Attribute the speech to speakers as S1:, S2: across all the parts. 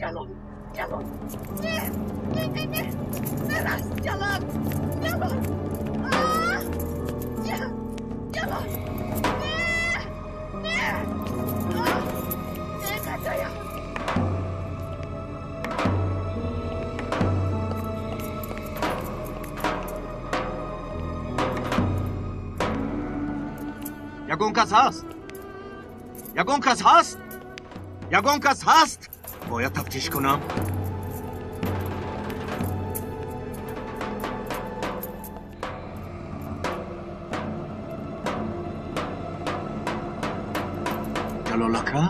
S1: Ҷалол, Ҷалол, не, не, не, не, нарас, Ҷалол, Ҷалол, Ҷалол, не, не, не, бачаям.
S2: Ягон кас ҳаст? Ягон кас ҳаст? Ягон кас ҳаст? Бояд тафтиш кунам. Ҷалол ака?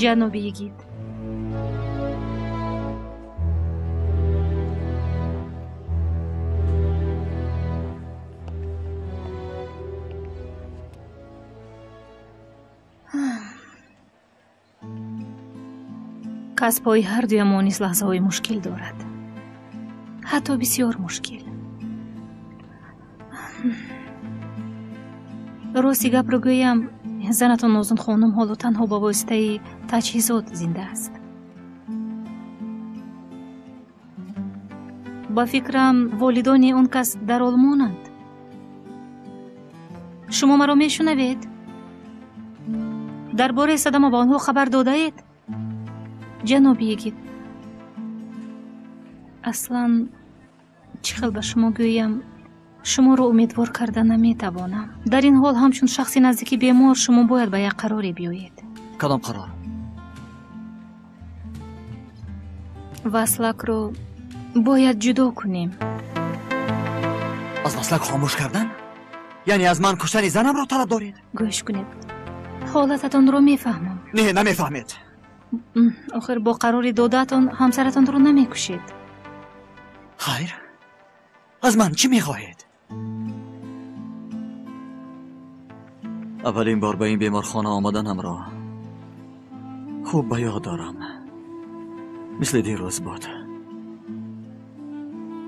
S3: Ҷаноби йигит, касбҳои ҳардуямон низ лаҳзаҳои мушкил дорад, ҳатто бисёр мушкил. Рости гапро гӯям, занатон Нозун хонум ҳоло танҳо ба воситаи таҷҳизот зинда аст. Ба фикрам, волидони он кас дар Олмонанд. Шумо маро мешунавед? Дар бораи садама ба онҳо хабар додаед? Ҷаноби йигит, аслан чӣ хел ба шумо гӯям, шуморо умедвор карда наметавонам. Дар ин ҳол ҳамчун шахси наздики бемор шумо бояд ба як қароре биёед.
S4: Кадом қарор?
S3: Васлакро бояд ҷудо кунем.
S4: Аз васлак хомӯш кардан? Яъне аз ман куштани занамро талаб доред?
S3: Гӯш кунед, ҳолататонро мефаҳмам.
S4: Не, намефаҳмед.
S3: Охир бо қарори додаатон ҳамсаратонро намекушед.
S4: Хайр, аз ман чӣ мехоҳед? Аввалин бор ба ин беморхона омаданамро хуб ба ёд дорам. Мисли дирӯз буд.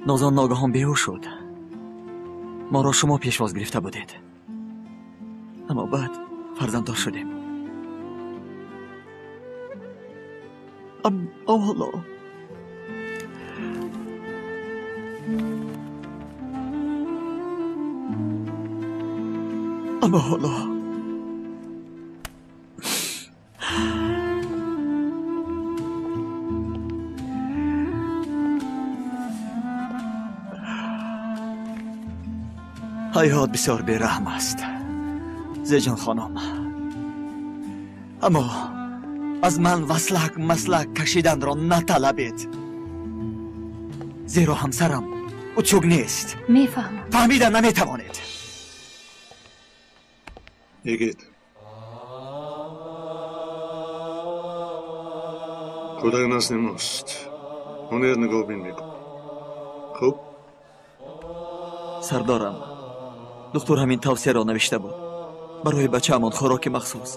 S4: Нозон ногаҳон беҳуш шуд. Моро шумо пешвоз гирифта будед. Аммо баъд фарзанддор шудем. Аммо ҳоло ҳаёт бисёр бераҳм аст. Зеҷон хонум, Аммо аз ман васлак маслак кашиданро наталабед, зеро ҳамсарам утюг нест.
S3: Мефаҳмам.
S4: Фаҳмида наметавонед.
S5: Йигит, кӯдак назди мост. Ҳунер нигоҳбин мекун. Хуб?
S4: Сардорам, духтур ҳамин тавсияро навишта буд. Барои бачаамон хӯроки махсус.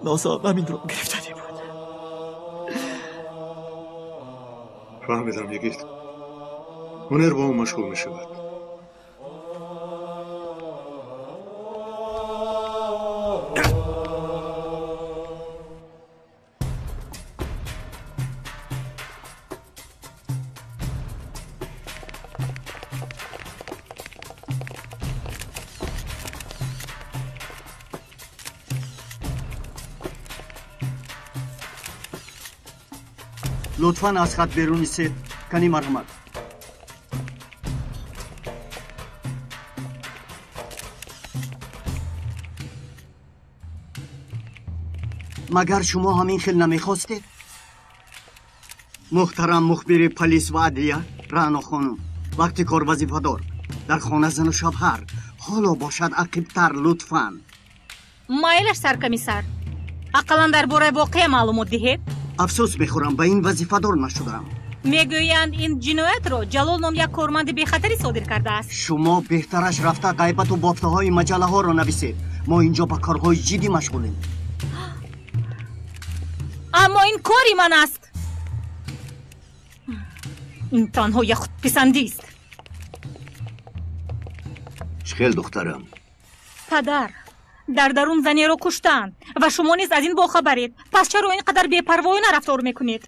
S4: Нозо ҳаминро гирифтанӣ буд.
S5: Фаҳмидам, йигит. Ҳунер бо ӯ машғул мешавад.
S2: Лутфан аз хат берун истед, кани марҳамат. Магар шумо ҳамин хел намехостед? Муҳтарам мухбири полис ва адлия Раъно хонум, вақти кор вазифадор, дар хона зану шавҳар, ҳоло бошад ақибтар, лутфан.
S3: Майлаш, саркомиссар, ақаллан дар бораи воқеа маълумот диҳед.
S2: Афсӯс мехӯрам, ба ин вазифадор нашудаам.
S3: Мегӯянд, ин ҷиноятро Ҷалол ном як корманди бехатарӣ содир кардааст.
S2: Шумо беҳтараш рафта ғайбату бофтаҳои маҷаллаҳоро нависед. Мо инҷо ба корҳои ҷиддӣ машғулем.
S3: Аммо ин кори ман аст. Ин танҳо як худписандист.
S6: Чӣ хел, духтарам?
S3: Падар, дар дарун занеро куштанд ва шумо низ аз ин бохабаред. Пас чаро ин қадар бепарвоёна рафтор мекунед?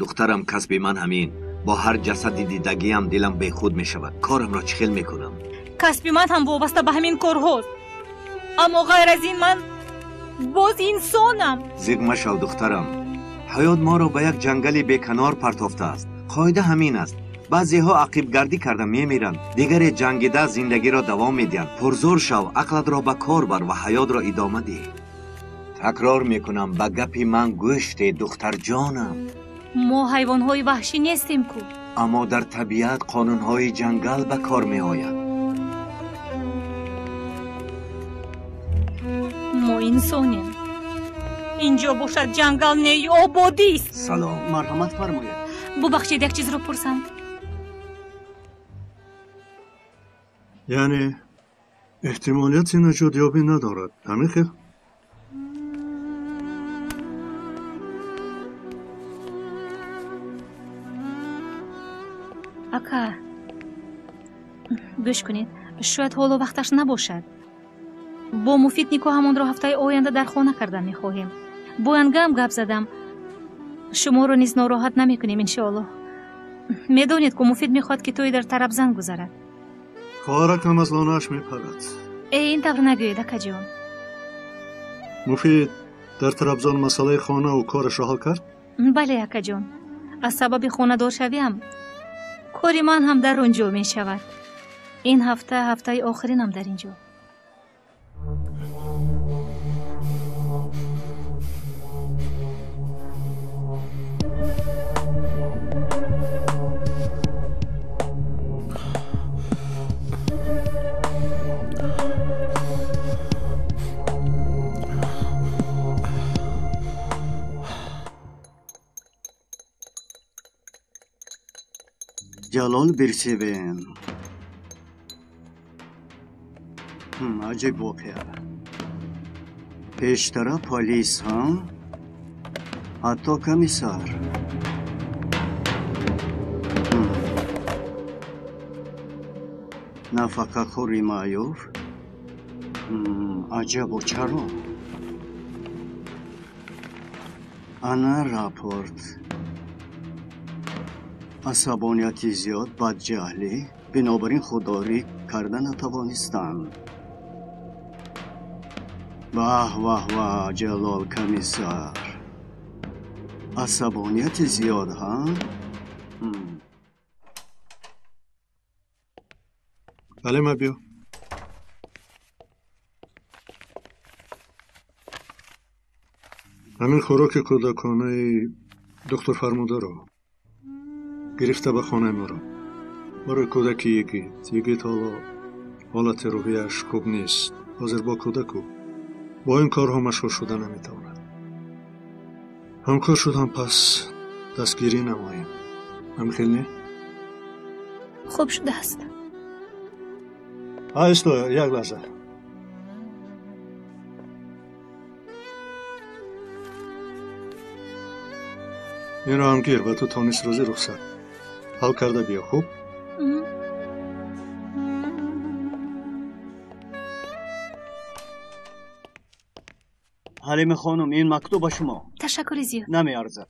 S6: Духтарам, касби ман ҳамин. Бо ҳар ҷасади дидагиам дилам бехуд мешавад. Корамро чӣ хел мекунам?
S3: Касби ман ҳам вобаста ба ҳамин корҳост. Аммо ғайр аз ин ман боз инсонам.
S6: Зиқ машав, духтарам. Ҳаёт моро ба як ҷангали беканор партофтааст. Қоида ҳамин аст. Баъзеҳо ақибгардӣ карда мемиранд, дигаре ҷангида зиндагиро давом медиҳанд. Пурзӯр шав, ақлатро ба кор бар ва ҳаётро идома деҳ. Такрор мекунам, ба гапи ман гӯш деҳ, духтарҷонам.
S3: Мо ҳайвонҳои ваҳшӣ нестем ку.
S6: Аммо дар табиат қонунҳои ҷангал ба кор меояд.
S3: Мо инсонем. Инҷо бошад ҷангал не, ободист.
S6: Салом.
S2: Марҳамат фармоед.
S3: Бубахшед, як чизро пурсам.
S5: Яъне эҳтимолияти наҷотёбӣ надорад, ҳамин хел?
S3: Ака, гӯш кунед, шояд ҳоло вақташ набошад. Бо Муфид никоҳамонро ҳафтаи оянда дар хона кардан мехоҳем. Бо янгам гап задам. Шуморо низ нороҳат намекунем, иншоаллоҳ. Медонед, ку Муфид мехоҳад, ки тӯй дар Тарабзан гузарад.
S5: Хоҳаракам аз лонааш мепарад.
S3: Э, ин тавр нагӯед, акаҷон.
S5: Муфид дар Тарабзон масъалаи хонаву корашро ҳал кард?
S3: Бале, акаҷон. Аз сабаби хонадоршавиам кори ман ҳам дар он ҷо мешавад. Ин ҳафта ҳафтаи охиринам дар ин ҷо.
S2: Ҷалол Бирсевен. Аҷиб воқеа. Пештара полис, ҳа? Ҳатто комиссар. Нафақахӯри маъюф? Аҷабо, чаро? Ана рапорт. Асабонияти зиёд, бадҷаҳлӣ, бинобар ин худдорӣ карда натавонистам. Ваҳ, ваҳ, ваҳ, Ҷалол комиссар. Асабонияти зиёд, ҳа?
S5: Бале, ма биё. Ҳамин хӯроки кӯдаконаи доктор фармударо гирифта ба хонаи моро. Барои кӯдаки Йигит. Йигит ҳоло ҳолати рӯҳияш хуб нест. Ҳозир бо кӯдаку бо ин корҳо машғул шуда наметавонад. Ҳамкор шудам, пас дастгирӣ намоем. Ҳамхел не?
S3: Хуб шудааст.
S5: Исто, як лаҳза. Инро ҳам гир, ба ту то нисф рӯзӣ рухсат. Ҳал карда биё, хуб?
S2: Ҳалима хонум, ин мактуб ба шумо.
S3: Ташаккури зиёд.
S2: Намеарзад.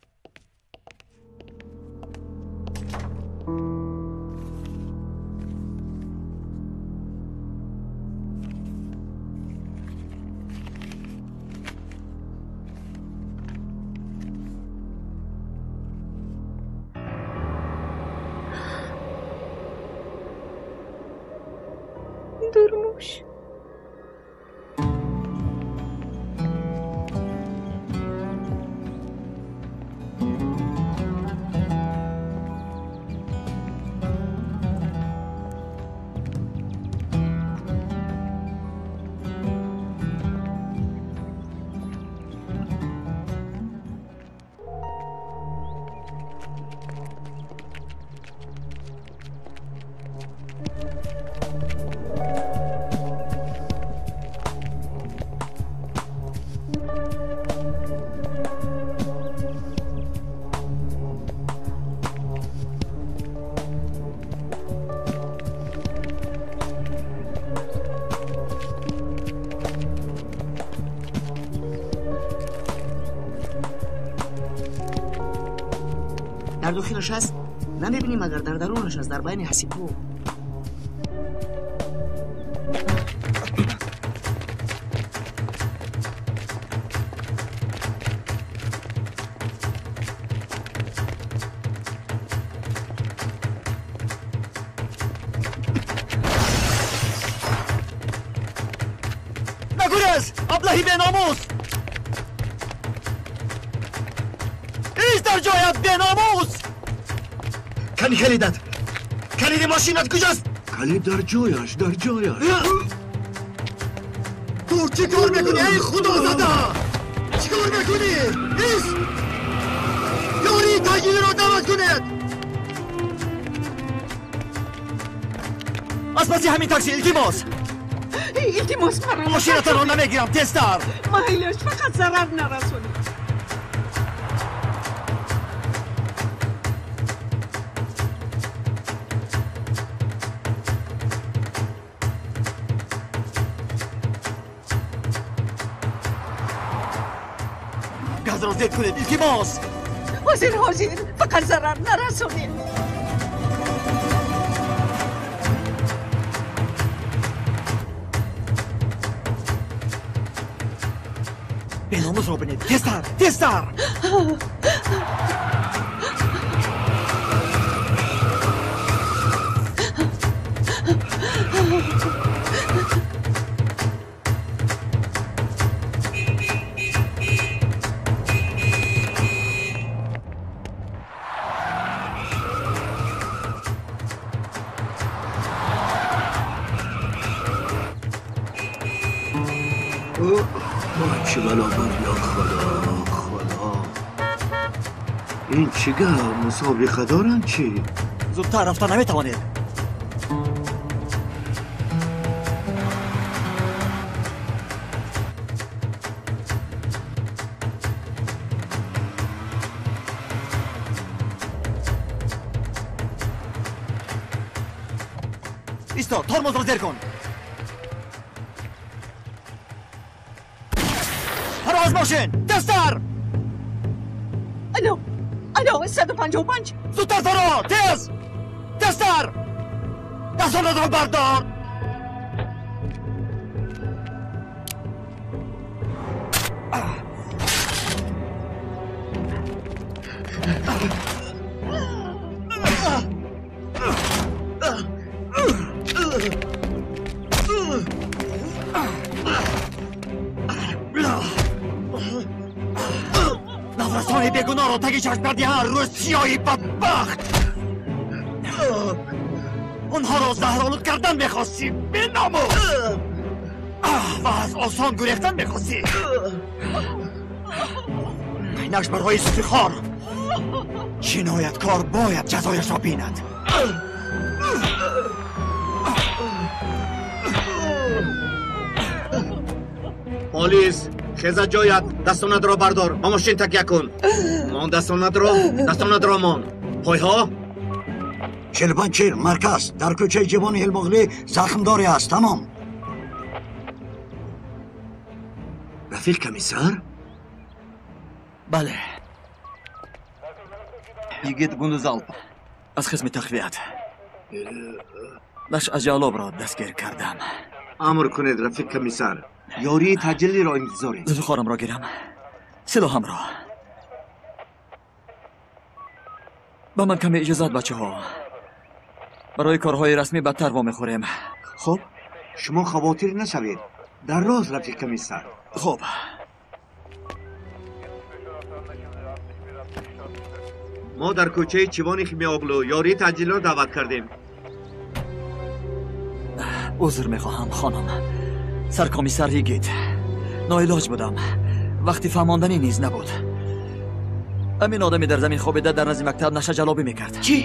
S3: Durmuş.
S7: Дар дохилаш аст, намебинем, агар дар дарунаш аст, дар байни ҳасибҳо.
S4: Нагурез, аблаҳи беномус! Ист дар ҷоят, беномус!
S6: Кани калидат? Калиди мошинат куҷост?
S2: Калид дар ҷояш, дар ҷояш.
S6: Ту чӣ кор мекунӣ, эй худозада? Чӣ кор мекунӣ? Ист! Ёрии таҷилиро даъват кунед!
S4: Аз паси ҳамин такси, илтимос!
S1: Илтимос, маро
S4: мошинатонро намегирам, тезтар!
S1: Майлаш, фақат зарар нарасонед.
S4: Газро зед кунед, илтимос!
S1: Ҳозир, ҳозир, фақат зарар нарасонед.
S4: Беномусро бинед, тезтар, тезтар!
S2: چه بلا بر یا خدا، خدا. این چی گه مسابقه دارن چی؟
S4: زودتر رفتن نمیتوانید. ایستا، ترمز را زیر کن. از ماشین، تزتر!
S1: الو، الو، 155.
S4: زودتر فرار، تیز! تزتر! دستانت را بردار! Наврасони бегуноҳро таги чашм кардӣ ҳар рӯз, сиёҳи бадбахт. Онҳоро заҳролуд кардан мехостӣ, беномус, ва аз осон гурехтан мехостӣ. Инаш барои Зулфиқор. Ҷинояткор бояд ҷазояшро бинад.
S6: Полис, хеза ҷоят, дастонатро бардор, ба мошин такя кун. Мон дастонатро, дастонатро мон. Пойҳо?
S2: 45 марказ, дар кӯчаи Ҷивони Ҳилмоғлӣ захмдоре аст, тамом.
S6: Рафиқ комиссар?
S4: Бале. Йигит Гундузалп аз қисми тақвият. Нашъаҷалобро дастгир кардам.
S6: Амр кунед, рафиқ комиссар. Ёрии таъҷилиро интизорем.
S4: Зулфиқорамро гирам, силоҳамро. Ба ман каме иҷозат, бачаҳо. Барои корҳои расмӣ бадтар вомехӯрем. Хуб?
S6: Шумо хавотир нашавед. Дар роз, рафиқ комиссар.
S4: Хуб.
S6: Мо дар кӯчаи Чивони Химиоғлу ёрии таъҷилиро даъват кардем.
S4: Узр мехоҳам, хонум. Саркомиссар Йигит. Ноилоҷ будам. Вақти фаҳмонданӣ низ набуд. Ҳамин одаме дар замин хобида дар назди мактаб нашаҷалобӣ мекард.
S1: Чӣ?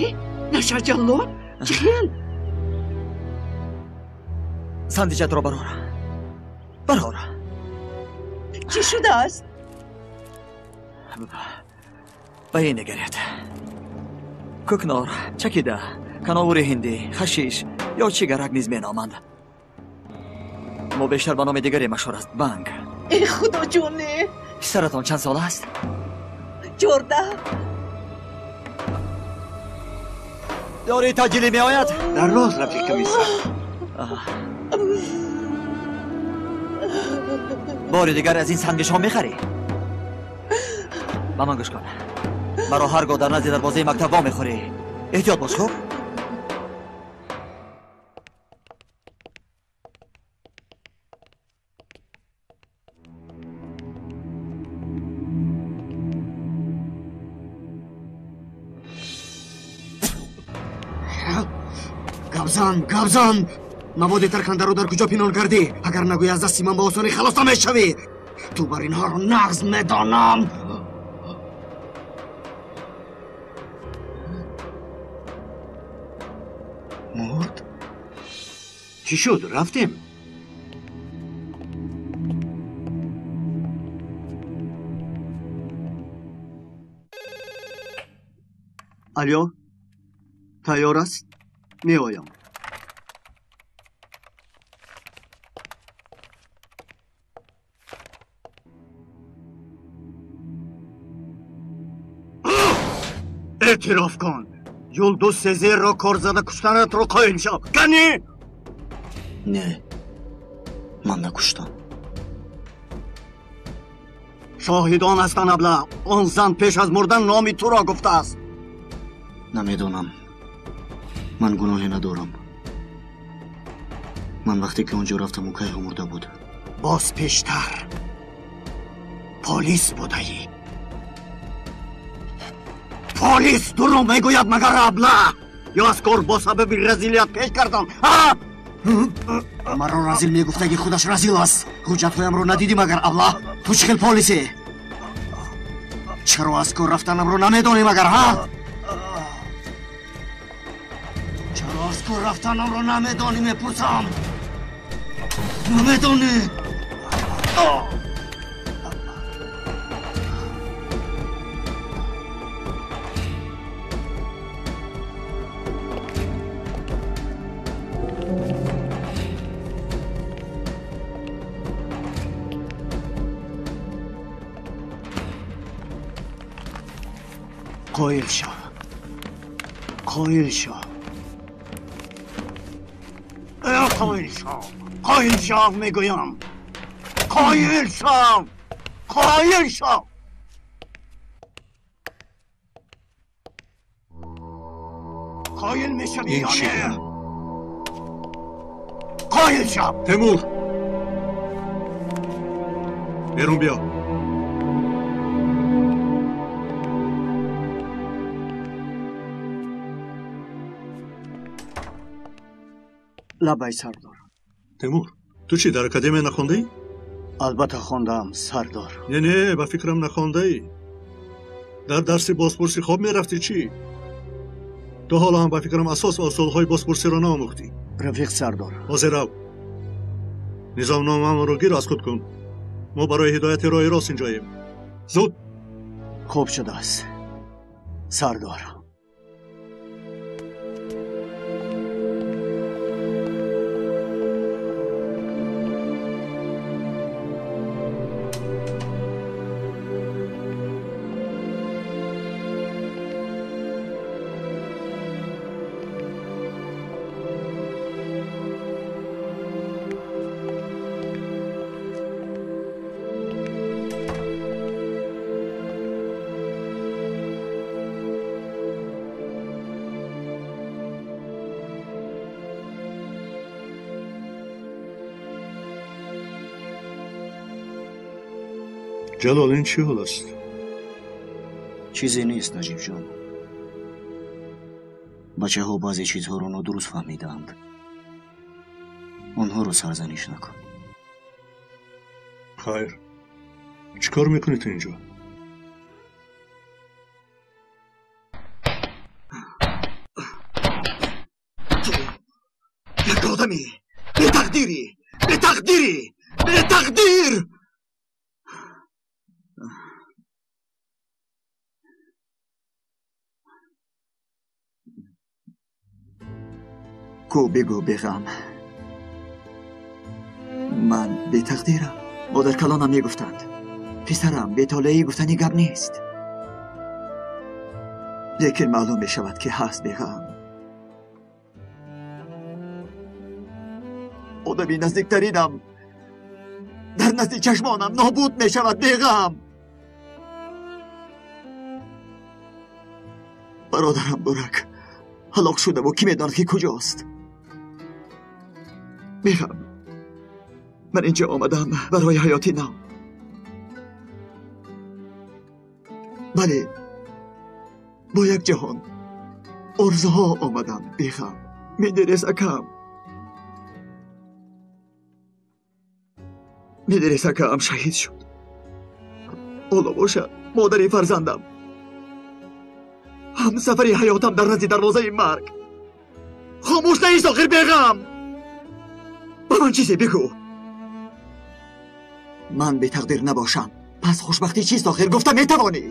S1: Нашаҷалоб? Чӣ хел?
S4: Сандиҷатро барор. Барор.
S1: Чӣ шудааст?
S4: Ба ин нигаред. Кӯкнор, чакида, кановури ҳиндӣ, хашиш ё чигарак низ меноманд. Мо бештар ба номи дигаре машҳур аст, банг.
S1: Э, худоҷоне!
S4: Писаратон чанд сола аст?
S1: 14.
S4: Ёрии таъҷилӣ меояд?
S6: Дар роз, рафиқ комиссар.
S4: Бори дигар аз ин сангишҳо мехарӣ? Ба ман гӯш кун. Маро ҳар гоҳ дар назди дарвозаи мактаб вомехӯрӣ. Эҳтиёт бош, хуб?
S2: Гапзан, гапзан! Маводи таркандаро дар куҷо пинҳон кардӣ? Агар нагӯӣ аз дасти ман ба осонӣ халос намешавӣ. Ту бар инҳоро нағз медонам.
S6: Мурд? Чӣ шуд? Рафтем?
S2: Алё, тайёр аст? Меоям. Эътироф кун. Юлдуз Сезерро кор зада куштанатро қоил шав. Канӣ?
S7: Не, ман накуштам.
S2: Шоҳидон ҳастанд, абла. Он зан пеш аз мурдан номи туро гуфтааст.
S7: Намедонам. Ман гуноҳе надорам. Ман вақте ки он ҷо рафтам, ӯ кайҳо мурда буд.
S2: Боз пештар полис будаӣ. Полис дурӯғ мегӯяд магар, абла? Ё аз кор бо сабаби разилият пеш кардам? Маро разил мегуфтаги худаш разил аст. Ҳуҷҷатҳоямро надидӣ магар, абла? Ту чӣ хел полисе? Чаро аз кор рафтанамро намедонӣ магар, ҳа? Чаро аз кор рафтанамро намедонӣ, мепурсам? Намедонӣ? Қоил шав, қоил шав, қоил шав, қоил шав мегӯям, қоил шав, қоил шав. Қоил мешавӣ ё не? Қоил шав.
S5: Темур, берун биё.
S2: Лабай сардор.
S5: Темур, ту чӣ дар академия нахондаӣ?
S2: Албатта хондаам, сардор.
S5: Не, не, ба фикрам нахондаӣ. Дар дарси бозпурсӣ хоб мерафтӣ чӣ? Ту ҳоло ҳам ба фикрам асос ва усулҳои бозпурсиро наомӯхтӣ.
S2: Рафиқ сардор.
S5: Ҳозир рав. Низомномаамонро гир аз худ кун. Мо барои ҳидояти роҳи рост инҷоем. Зуд!
S2: Хуб шудааст, сардор.
S5: Ҷалол, ин чӣ ҳол аст?
S7: Чизе нест, Наҷибҷон. Бачаҳо баъзе чизҳоро нодуруст фаҳмидаанд. Онҳоро сарзаниш накун.
S5: Хайр, чӣ кор мекунӣ ту инҷо?
S4: Ту як одами бетақдирӣ, бетақдирӣ, бетақдир! Ку бигӯ беғам, ман бетақдирам. Модаркалонам мегуфтанд, писарам, бетолеӣ гуфтани гап нест, лекин маълум мешавад, ки ҳаст беғам. Одами наздиктаринам дар назди чашмонам нобуд мешавад беғам. Бародарам Бурак ҳалок шудаву кӣ медонад, ки куҷост. Беғам, ман инҷо омадам барои ҳаёти нав. Бале, бо як ҷаҳон орзуҳо омадам беғам. Медерес акам, медерес акам шаҳид шуд. Ҳоло бошад модари фарзандам, ҳамсафари ҳаётам дар назди дарвозаи марг. Хомӯш наист охир беғам. Ба ман чизе бигӯ. Ман бетақдир набошам, пас хушбахтӣ чист охир гуфта метавонӣ?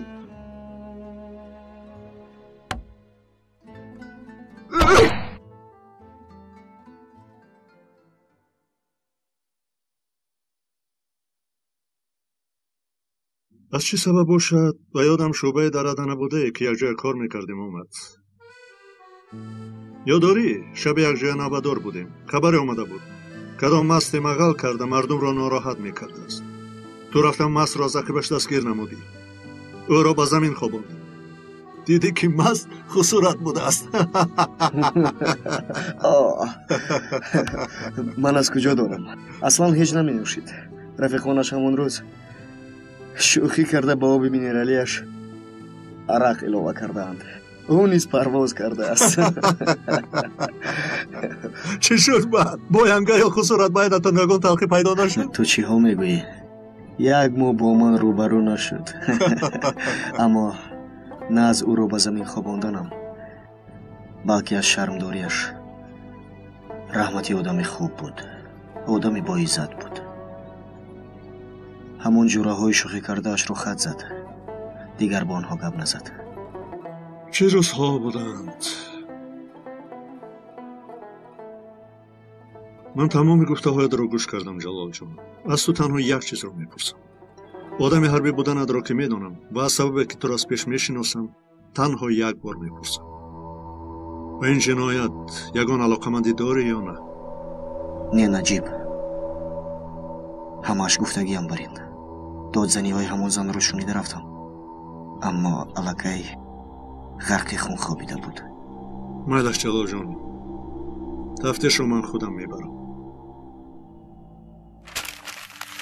S5: Аз чӣ сабаб бошад, ба ёдам шӯъбае дар Адана будае, ки якҷоя кор мекардем, омад. Ёд дорӣ, шаби якҷоя навбадор будем. Хабаре омада буд. Кадом масте мағал карда мардумро нороҳат мекардааст. Ту рафтам мастро аз ақибаш дастгир намудӣ. Ӯро ба замин хобондӣ. Дидӣ, ки маст хусурат будааст.
S7: Ман аз куҷо донам? Аслан ҳеҷ наменӯшид. Рафиқонаш ҳамон рӯз шӯхӣ карда ба оби минералиаш арақ илова кардаанд. Ӯ низ парвоз кардааст.
S5: Чӣ шуд баъд? Бо янга ё хусурат байнатон ягон талхӣ пайдо нашуд?
S7: Ту чиҳо мегӯӣ? Як моҳ бо ман рӯбарӯ нашуд. Аммо на аз ӯро ба замин хобонданам, балки аз шармдориаш. Раҳмати одами хуб буд, одами боиззат буд. Ҳамон ҷураҳои шӯхӣ кардаашро хат зад, дигар бо онҳо гап назад.
S5: Чӣ рӯзҳо буданд? Ман тамоми гуфтаҳоятро гӯш кардам, Ҷалолҷон. Аз ту танҳо як чизро мепурсам. Одами ҳарбӣ буданатро ки медонам ва аз сабабе, ки туро аз пеш мешиносам, танҳо як бор мепурсам. Ба ин ҷиноят ягон алоқамандӣ дорӣ ё на?
S7: Не, Наҷиб. Ҳамааш гуфтагиам бар ин. Додзаниҳои ҳамон занро шунида рафтам, аммо аллакай ғарқи хун хобида буд.
S5: Майлаш, Ҷалолҷон, тафтишро ман худам мебарам.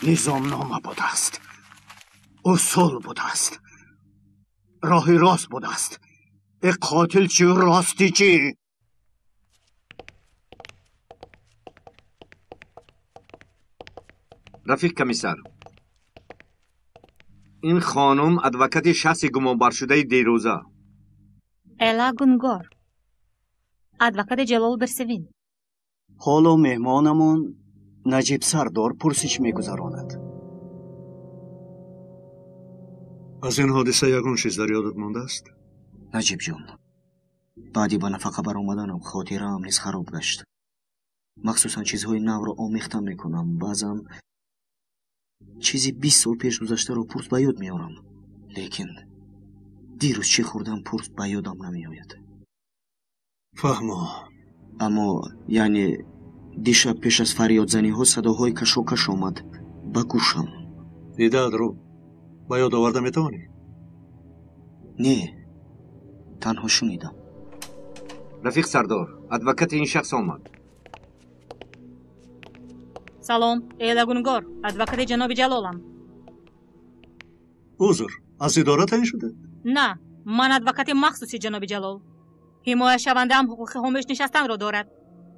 S2: Низомнома будааст, усул будааст, роҳи рост будааст. Э қотил чӣ, рости чӣ?
S6: Рафиқ комиссар, ин хонум адвокати шахси гумонбаршудаи дирӯза.
S3: Эла Гунгор, адвокати Ҷалол Берсевин.
S2: Ҳоло меҳмонамон Наҷиб Сардор пурсиш мегузаронад.
S5: Аз ин ҳодиса ягон чиз дар ёдат мондааст?
S7: Наҷиб ҷон, баъди ба нафақа баромаданам хотираам низ хароб гашт. Махсусан чизҳои навро омехта мекунам. Баъзан чизи 20 сол пеш гузаштаро пурс ба ёд меорам, лекин дирӯз чӣ хӯрдам, пурс ба ёдам намеояд.
S5: Фаҳмо.
S7: Аммо яъне дишаб пеш аз фарёдзаниҳо садоҳои кашокаш омад ба гӯшам.
S5: Дидаатро ба ёд оварда метавонӣ?
S7: Не, танҳо шунидам.
S6: Рафиқ сардор, адвокати ин шахс омад.
S3: Салом, Эла Гунгор, адвокати ҷаноби Ҷалолам.
S5: Узр, аз идора таъин шуда?
S3: На, ман адвокати махсуси ҷаноби Ҷалол. Ҳимояшавандаам ҳуқуқи хомӯш нишастанро дорад.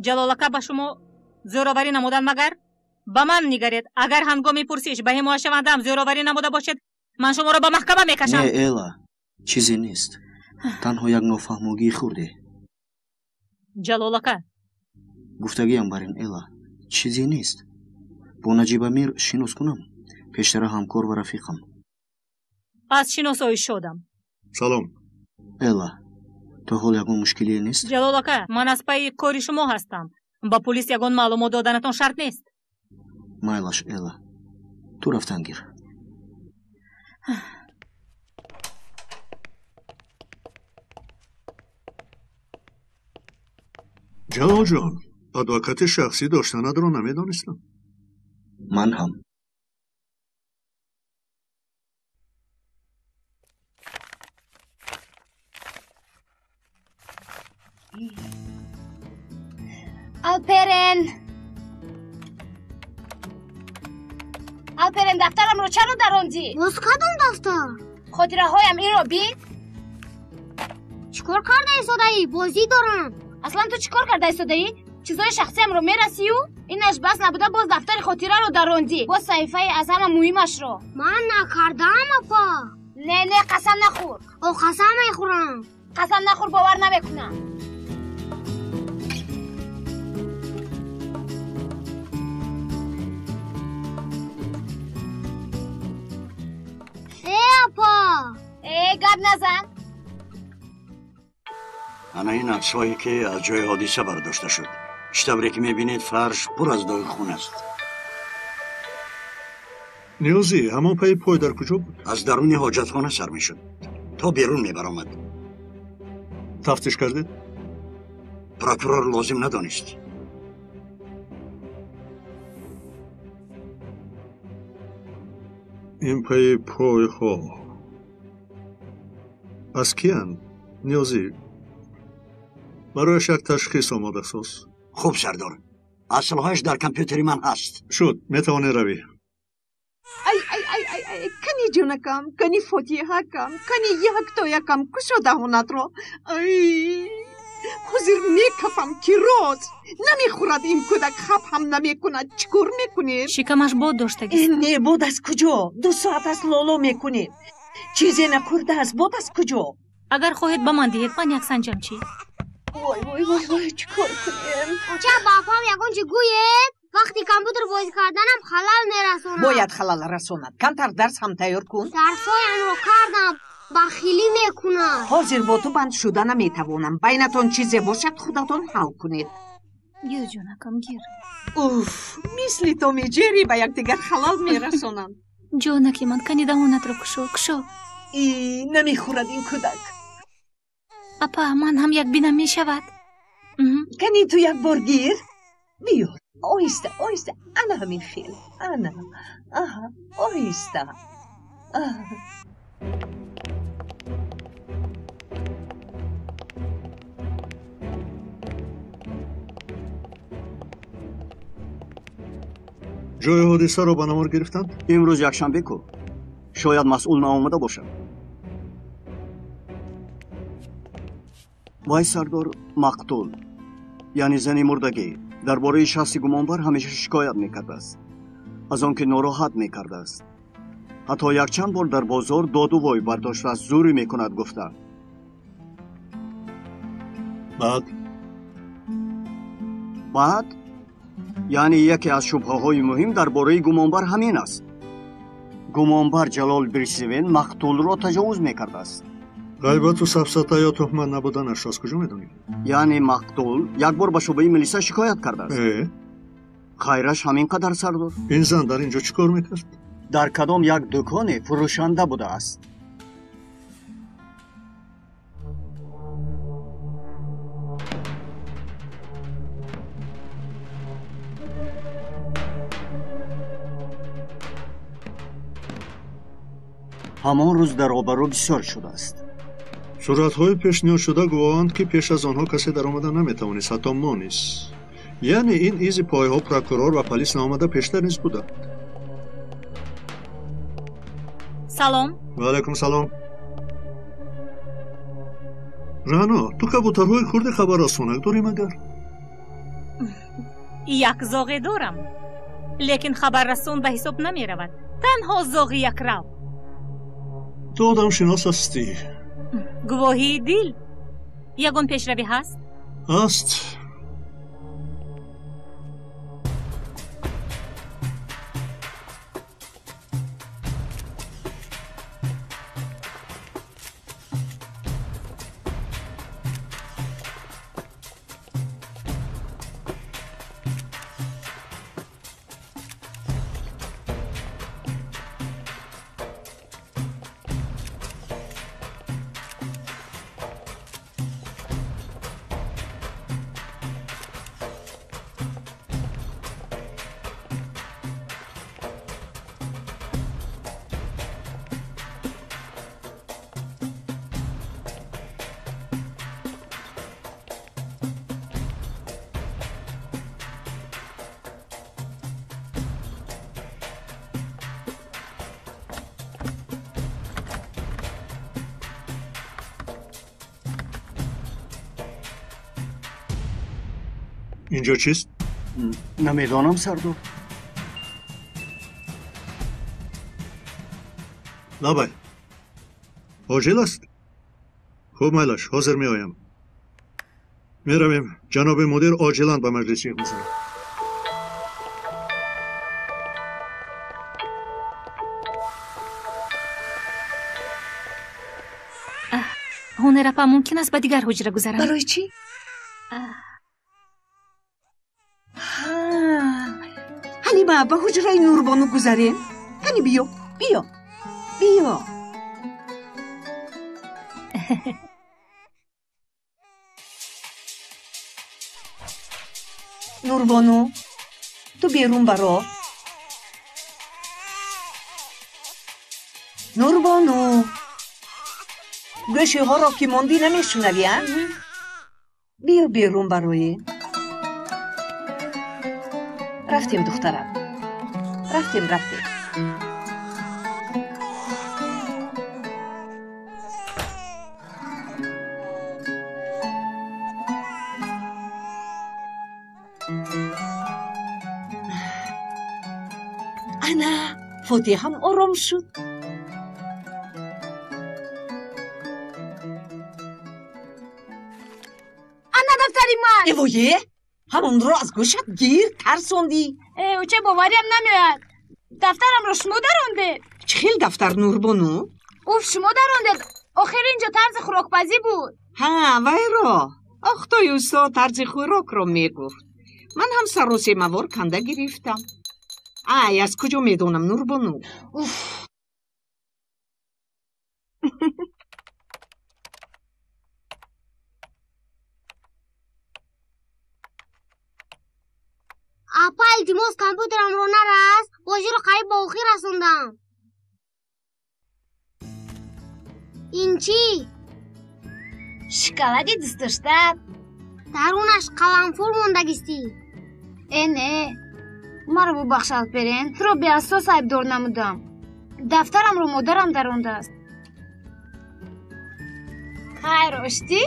S3: Ҷалол ака ба шумо зӯроварӣ намудан магар? Ба ман нигаред, агар ҳангоми пурсиш ба ҳимояшавандаам зӯроварӣ намуда бошед, ман шуморо ба маҳкама мекашам.
S7: Не, Эла, чизе нест. Танҳо як нофаҳмогии хурде.
S3: Ҷалол ака.
S7: Гуфтагиам бар ин, Эла, чизе нест. Бо Наҷиб Амир шинос кунам? Пештара ҳамкор ва рафиқам.
S3: Аз шиносоӣ шодам.
S5: Салом.
S7: Эла, то ҳол ягон мушкилие нест?
S3: Ҷалол ака, ман аз пайи кори шумо ҳастам. Ба пулис ягон маълумот доданатон шарт нест.
S7: Майлаш, Эла, ту рафтан гир.
S5: Ҷалолҷон, адвокати шахсӣ доштанатро намедонистам.
S7: Ман ҳам.
S1: Алперен, Алперен, дафтарамро чаро дарондӣ?
S8: Боз кадом дафтар?
S1: Хотираҳоям, инро бин.
S8: Чӣ кор карда истодаӣ? Бозӣ дорам.
S1: Аслан ту чӣ кор карда истодаӣ? Чизҳои шахсиямро мерасию? Инаш бас набуда, боз дафтари хотираро дарондӣ, боз саҳифаи аз ҳама муҳимашро.
S8: Ман накардаам, апа.
S1: Не, не, қасам нахӯр.
S8: О, қасам мехӯрам.
S1: Қасам нахӯр, бовар намекунам.
S8: Э, апа.
S1: Э, гап назан.
S2: Ана ин аксҳое ки аз ҷои ҳодиса бардошта шуд. Чӣ тавре ки мебинед, фарш пур аз доғи хун аст.
S5: Ниёзӣ, ҳамон пайи пой дар куҷо буд?
S2: Аз даруни ҳоҷатхона сар мешуд, то берун мебаромад.
S5: Тафтиш кардед?
S2: Прокурор лозим надонист.
S5: Ин пайи пойҳо аз киянд, Ниёзӣ? Барояш як ташхис омода соз.
S2: Хуб, сардор, аслҳояш дар компютери ман ҳаст.
S5: Шуд, метавонӣ равӣ.
S1: Ай, ай, ай, ай, ай, кани ҷонакам, кани фотиҳакам, кани яктоякам, кушо даҳонатро. Ай, ҳозир мекафам, ки роз намехӯрад ин кӯдак, хаб ҳам намекунад. Чӣ кор мекунед?
S3: Шикамаш бод доштагист.
S9: Не, бод аз куҷо? 2 соат аст лоло мекунед, чизе нахӯрдааст, бод аз куҷо?
S3: Агар хоҳед, ба ман диҳед, ман як санҷам чӣ.
S9: Вой, вой, вой, вой, чӣ кор кунем?
S8: Оча, ба апам ягон чӣ гӯед. Вақти компютер бозӣ карданам халал мерасонад.
S9: Бояд халал расонад. Камтар дарс ҳам тайёр кун.
S8: Дарсҳоямро кардам, бахилӣ мекунад.
S9: Ҳозир бо ту банд шуда наметавонам. Байнатон чизе бошад, худатон ҳал кунед.
S3: Гир, ҷонакам, гир.
S9: Уф, мисли Томи Ҷерри ба якдигар халал мерасонанд.
S3: Ҷонаки ман, кани даҳонатро кушо, кушо.
S9: И, намехӯрад ин кӯдак.
S3: Апа, ман ҳам як бинам, мешавад?
S9: Кани ту як бор гир, биёр. Оҳиста, оҳиста, ана ҳамин хел, ана, аҳа, оҳиста. Аҳа.
S5: Ҷои ҳодисаро ба навор гирифтанд?
S2: Имрӯз якшанбе ку, шояд масъул наомада бошад. Вай, сардор, мақтул, яъне зани мурдагӣ, дар бораи шахси гумонбар ҳамеша шикоят мекардааст. Аз он ки нороҳат мекардааст. Ҳатто якчанд бор дар бозор доду вой бардоштааст, зӯрӣ мекунад гуфта.
S5: Баъд?
S2: Баъд? Яъне яке аз шубҳаҳои муҳим дар бораи гумонбар ҳамин аст. Гумонбар Ҷалол Бирсивен мақтулро таҷовуз мекардааст.
S5: Ғайбату сафсата ё туҳмат набуданашро аз куҷо медонӣ?
S2: Яъне мақтул як бор ба шӯъбаи милиса шикоят кардааст. Хайраш ҳамин қадар, сардор.
S5: Ин зан дар ин ҷо чӣ кор мекард?
S2: Дар кадом як дуконе фурӯшанда будааст. Ҳамон рӯз дар обарӯ бисёр шудааст.
S5: Суратҳои пешниҳодшуда гувоҳанд, ки пеш аз онҳо касе даромада наметавонист, ҳатто мо низ. Яъне ин изи пойҳо прокурор ва полис наомада пештар низ буданд.
S3: Салом.
S5: Ва алайкум салом. Рано, ту кабутарҳои хурди хабаррасонак дорӣ магар?
S3: Як зоғе дорам, лекин хабаррасон ба ҳисоб намеравад. Танҳо зоғи якрав.
S5: Ту одамшинос ҳастӣ.
S3: Гувоҳии дил. Ягон пешравӣ ҳаст?
S5: Ҳаст. Инҷо чист?
S2: Намедонам, сардор.
S5: Лабай. Оҷил аст? Хуб, майлаш, ҳозир меоям. Меравем. Ҷаноби мудир оҷилан ба маҷлис ҷиғ мезанад.
S3: Ҳунарапа, мумкин аст ба дигар ҳуҷра гузарам?
S9: Барои чӣ? Ҳалима, ба ҳуҷраи Нурбону гузарем. Кани биё, биё, биё. Нурбону, ту берун баро. Нурбону, гӯшиҳоро ки мондӣ намешунавӣ, а? Биё берун барои. Рафтем, духтарам. Рафтем, рафтем. Ана, Фотиҳ ҳам ором шуд.
S8: Ана дафтари ман.
S9: Эвое, ҳамонро аз гӯшат гир тарсондӣ.
S8: Оча, бовариам намеояд. Дафтарамро шумо дарондед.
S1: Чӣ хел дафтар, Нурбону?
S8: Уф, шумо дарондед. Охир инҷо тарзи хӯрокпазӣ буд.
S1: Ҳа, вайро. Охтои усто тарзи хӯрокро мегуфт. Ман ҳам саросемавор канда гирифтам. Ай, аз куҷо медонам, Нурбону?
S8: Уф. Апа, илтимос, компютерамро нарас. Бозиро қариб ба охир расондам. Ин чӣ? Шоколади дӯстдоштаат. Дарунаш қаламфур мондагистӣ. Э, не, маро бубахш, Алперен, туро беасос айбдор намудам. Дафтарамро модарам дарондааст. Хайр, оштӣ?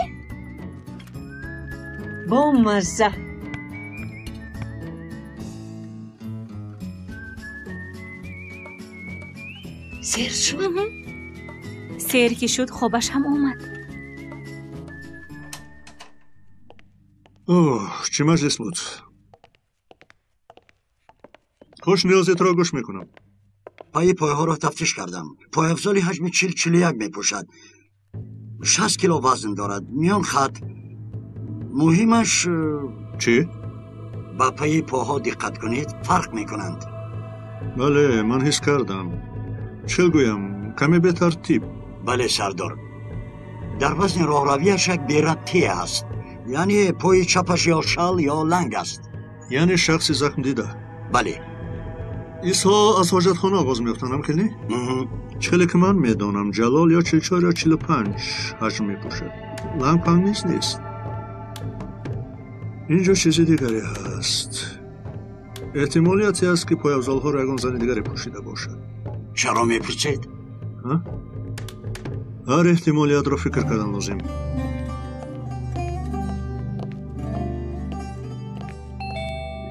S1: Бомазза.
S9: Сер шуд?
S3: Сер ки шуд, хобаш ҳам омад.
S5: Оҳ, чӣ маҷлис буд! Хуш, ниёзитро гӯш мекунам.
S10: Пайи пойҳоро тафтиш кардам. Пойафзоли ҳаҷми 40-41 мепӯшад. 60 кило вазн дорад. Миён хат. Муҳимаш...
S5: Чӣ?
S10: Ба пайи поҳо диққат кунед, фарқ мекунанд.
S5: Бале, ман ҳис кардам. Чӣ гӯям, каме бетартиб.
S10: Бале, сардор. Дар вазни роҳравияш як берабтӣ аст. Яъне пои чапаш ё шал ё ланг аст.
S5: Яъне шахси захмдида?
S10: Бале.
S5: Исҳо аз ҳоҷатхона оғоз меёфтанд, ҳам хеле? Чӣ хеле ки ман медонам, Ҷалол ё 44 ё 45 ҳаҷм мепӯшад. Ланг панг низ нест. Инҷо чизи дигаре ҳаст. Эҳтимолияте аст, ки пойафзолҳоро ягон зани дигаре пӯшида бошад.
S10: Чаро мепурсед?
S5: Ҳар эҳтимолиятро фикр кардан лозим.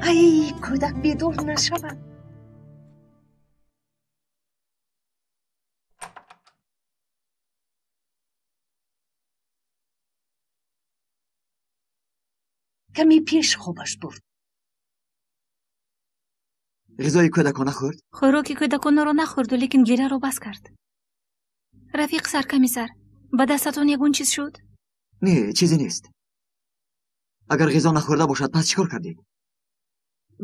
S9: Ай, кӯдак бедор нашавад. Каме пеш хобаш бурд.
S4: Ғизои кӯдакона хӯрд?
S3: Хӯроки кӯдаконаро нахӯрду, лекин гиряро бас кард. Рафиқ саркамисар, ба дастатон ягон чиз шуд?
S4: Не, чизе нест. Агар ғизо нахӯрда бошад, пас чӣ кор кардед?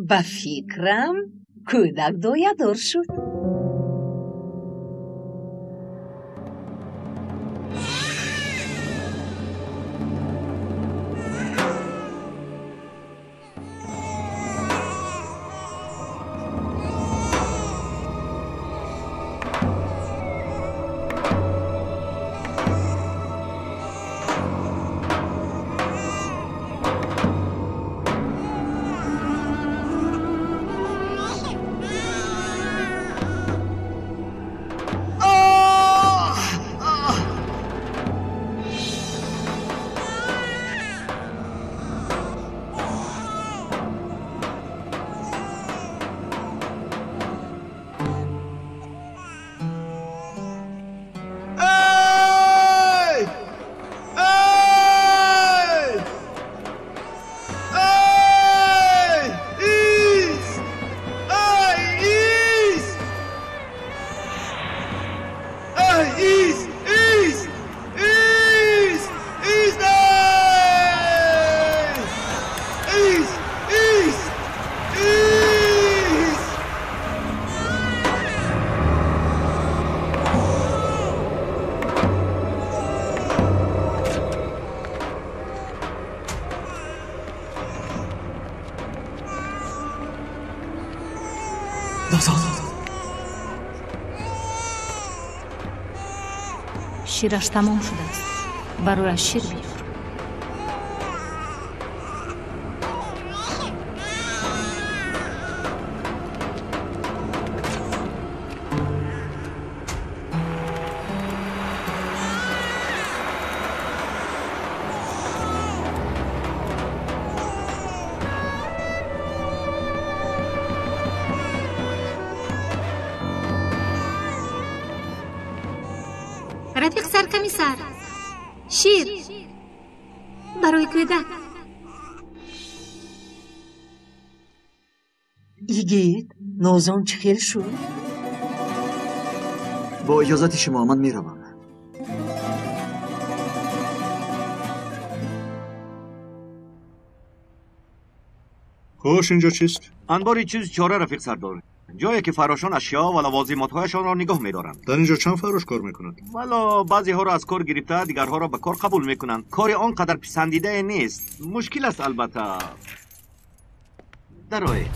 S9: Ба фикрам, кӯдак доядор шуд.
S3: Шираш тамом шудааст. Барояш шир биёр. Рафиқ саркамисар, шир барои кӯдак.
S9: Игит, нозон чӣ хел шуд?
S4: Бо иҷозати шумо ман меравам.
S5: Хуш, инҷо чист?
S6: Анбори чизи чора, рафиқ сардор. Ҷое ки фарошон ашё ва лавозимотҳояшонро нигоҳ медоранд.
S5: Дар инҷо чанд фарош кор мекунанд?
S6: Вало баъзеҳоро аз кор гирифта, дигарҳоро ба кор қабул мекунанд. Кори он қадар писандидае нест. Мушкил аст албатта. Дароед.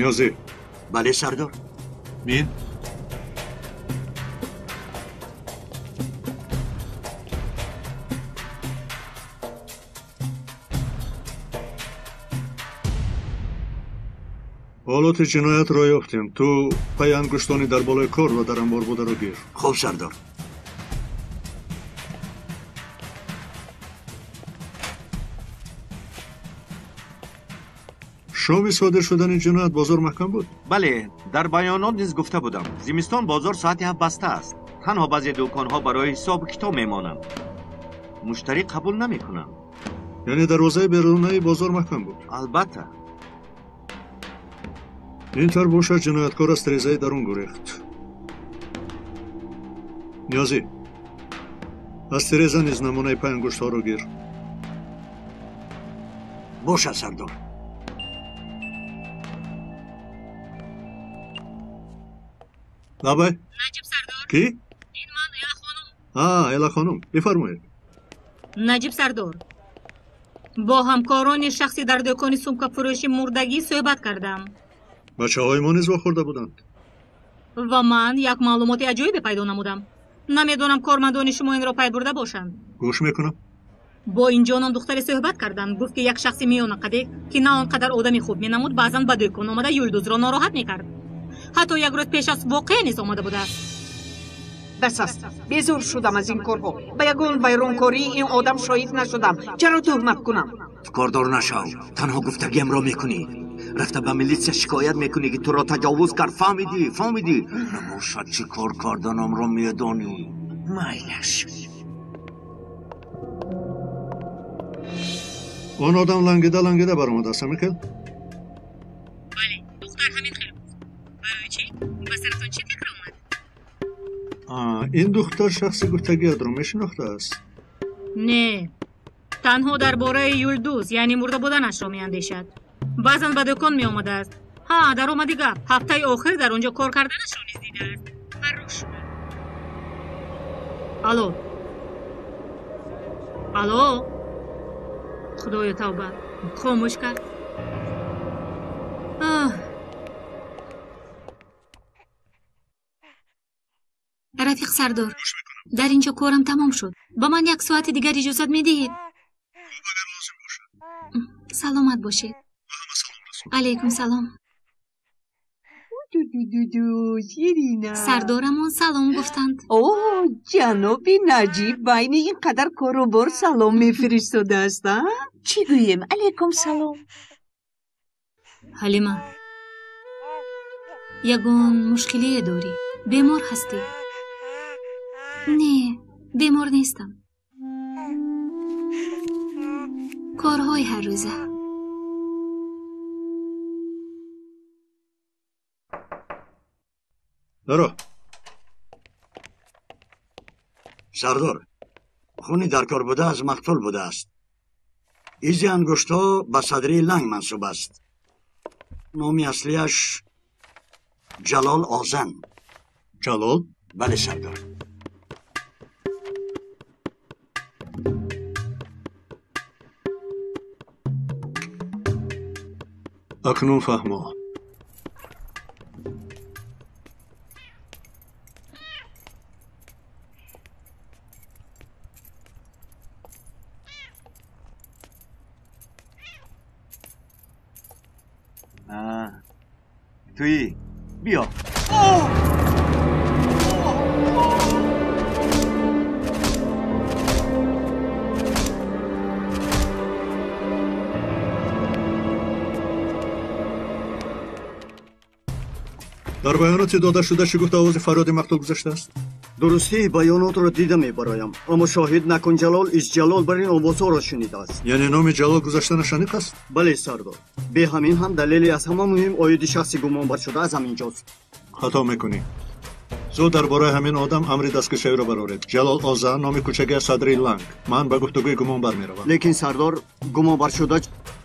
S5: Ниёзӣ.
S10: Бале, сардор.
S5: Мин? Ҳолати ҷиноятро ёфтем. Ту пайи ангуштони дар болои кор ва дар анбор бударо гир.
S10: Хуб, сардор.
S5: Шоми содир шудани ҷиноят бозор маҳкам буд?
S6: Бале, дар баёнот низ гуфта будам. Зимистон бозор соати 7 баста аст. Танҳо баъзе дуконҳо барои ҳисобу китоб мемонанд. Муштарӣ қабул намекунанд.
S5: Яъне дарвозаи берунаи бозор маҳкам буд?
S6: Албатта.
S5: Ин тар бошад, ҷинояткор аз тирезаи дарун гурехт. Ниёзӣ, аз тиреза низ намунаи пай ангуштҳоро гир.
S10: Бошад, сардор.
S5: Лабай.
S3: Наҷиб сардор.
S5: Кӣ?
S3: Ин ман Эла хонум.
S5: Эла хонум, бифармоед.
S3: Наҷиб сардор, бо ҳамкорони шахси дар дукони сумкафурӯшӣ мурдагӣ суҳбат кардам.
S5: Бачаҳои мо низ вохӯрда буданд.
S3: Ва ман як маълумоти аҷоибе пайдо намудам. Намедонам кормандони шумо инро пай бурда бошанд.
S5: Гӯш мекунам.
S3: Бо инҷоном духтаре суҳбат карданд. Гуфт, ки як шахси миёнақаде, ки на он қадар одами хуб менамуд, баъзан ба дукон омада Юлдузро нороҳат мекард. Ҳатто як рӯз пеш аз воқеа низ омада будааст.
S1: Бас аст, безор шудам аз ин корҳо. Ба ягон вайронкории ин одам шоҳид нашудам. Чаро туҳмат кунам?
S6: Кордор нашав, танҳо гуфтагиамро мекунӣ. Рафта ба милитсия шикоят мекунӣ, ки туро таҷовуз кард. Фаҳмидӣ? Фаҳмидӣ? Набошад, чӣ кор карданамро медонӣ. Майлаш.
S5: Он одам лангида лангида баромадааст, ҳамин хел?
S3: Бале, духтар ҳамин хел гуфт. Барои чӣ? Ба саратон чӣ фикр омад?
S5: Ин духтар шахси гуфтагиятро мешинохтааст?
S3: Не, танҳо дар бораи Юлдуз, яъне мурда буданашро меандешад. Баъзан ба дукон меомадааст. Ҳа, даромади гап, ҳафтаи охир дар он ҷо кор карданашро низ дидааст. Фаррош шуда. Алло, алло, худоё тавба, хомӯш кард. Рафиқ сардор, дар ин ҷо корам тамом шуд. Ба ман як соати дигар иҷозат медиҳед? Саломат бошед. Алайкум салом. Сардорамон салом гуфтанд.
S1: О, ҷаноби Наҷиб байни ин қадар кору бор салом мефиристодааст, а? Чӣ гӯем? Алайкум салом.
S3: Ҳалима, ягон мушкилие дорӣ? Бемор ҳастӣ? Не, бемор нестам. Корҳои ҳаррӯза.
S5: Даро.
S10: Сардор, хуни дар кор буда аз мақтул будааст. Изи ангуштҳо ба садрии Ланг мансуб аст. Номи аслияш Ҷалол Озан.
S5: Ҷалол?
S10: Бале, сардор.
S5: Акнун фаҳмо.
S6: Туӣ, биё.
S5: Дар баёноти дода шуда чӣ гуфт овози фарёди мақтул гузаштааст?
S2: Дурустии баёнотро дида мебароям, аммо шоҳид накун Ҷалол из Ҷалол бар ин овозҳоро шунидааст.
S5: Яъне номи Ҷалол гузаштанаш аниқ аст?
S2: Бале, сардор. Бе ҳамин ҳам далеле аз ҳама муҳим оиди шахси гумонбаршуда аз ҳамин ҷост.
S5: Хато мекунӣ. Зуд дар бораи ҳамин одам амри дастгиршавиро бароред. Ҷалол Оза, номи кӯчагиаш Садри Ланг. Ман ба гуфтугӯи гумонбар меравам.
S2: Лекин сардор, гумонбаршуда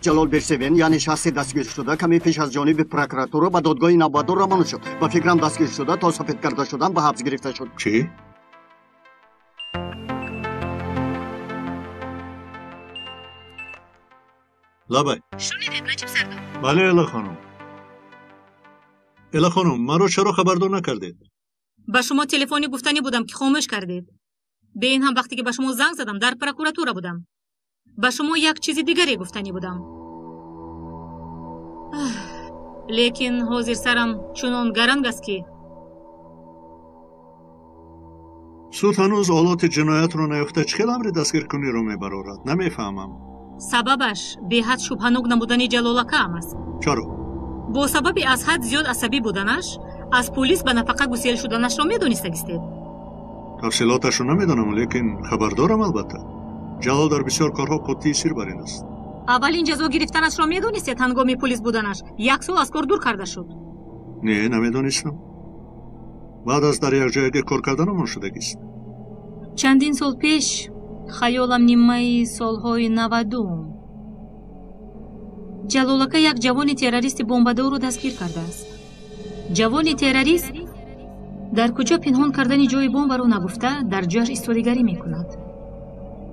S2: Ҷалол Берсевен, яъне шахси дастгиршуда, каме пеш аз ҷониби прокуратура ба додгоҳи навбатдор равона шуд. Ба фикрам дастгиршуда то сафед карда шудан ба ҳабс гирифта шуд.
S5: Чӣ? Лабай.
S3: Шунидед, Наҷиб сардор?
S5: Бале, Эла хонум. Эла хонум, маро чаро хабардор накардед?
S3: Ба шумо телефонӣ гуфтанӣ будам, ки хомӯш кардед. Бе ин ҳам вақте ки ба шумо занг задам, дар прокуратура будам. Ба шумо як чизи дигаре гуфтанӣ будам. Лекин ҳозир сарам чунон гаранг аст, ки
S5: суд ҳанӯз олоти ҷиноятро наёфта, чӣ хел амри дастгиркуниро мебарорад? Намефаҳмам.
S3: Сабабаш беҳад шубҳанок намудани Ҷалолакаам аст.
S5: Чаро?
S3: Бо сабаби аз ҳад зиёд асабӣ буданаш аз полис ба нафақа гусел шуданашро медонистагистед?
S5: Тафсилоташро намедонам, лекин хабардорам албатта. Ҷалол дар бисёр корҳо қуттии сир бар ин аст.
S3: Аввалин ҷазо гирифтанашро медонистед? Ҳангоми полис буданаш як сол аз кор дур карда шуд.
S5: Не, намедонистам. Баъд аз дар якҷоягӣ кор карданамон шудагист.
S3: Чандин сол пеш, хаёлам нимаи солҳои 90-ум, Ҷалолака як ҷавони террористи бомбадорро дастгир кардааст. Ҷавони террорист дар куҷо пинҳон кардани ҷои бомбаро нагуфта, дар ҷояш истодигарӣ мекунад.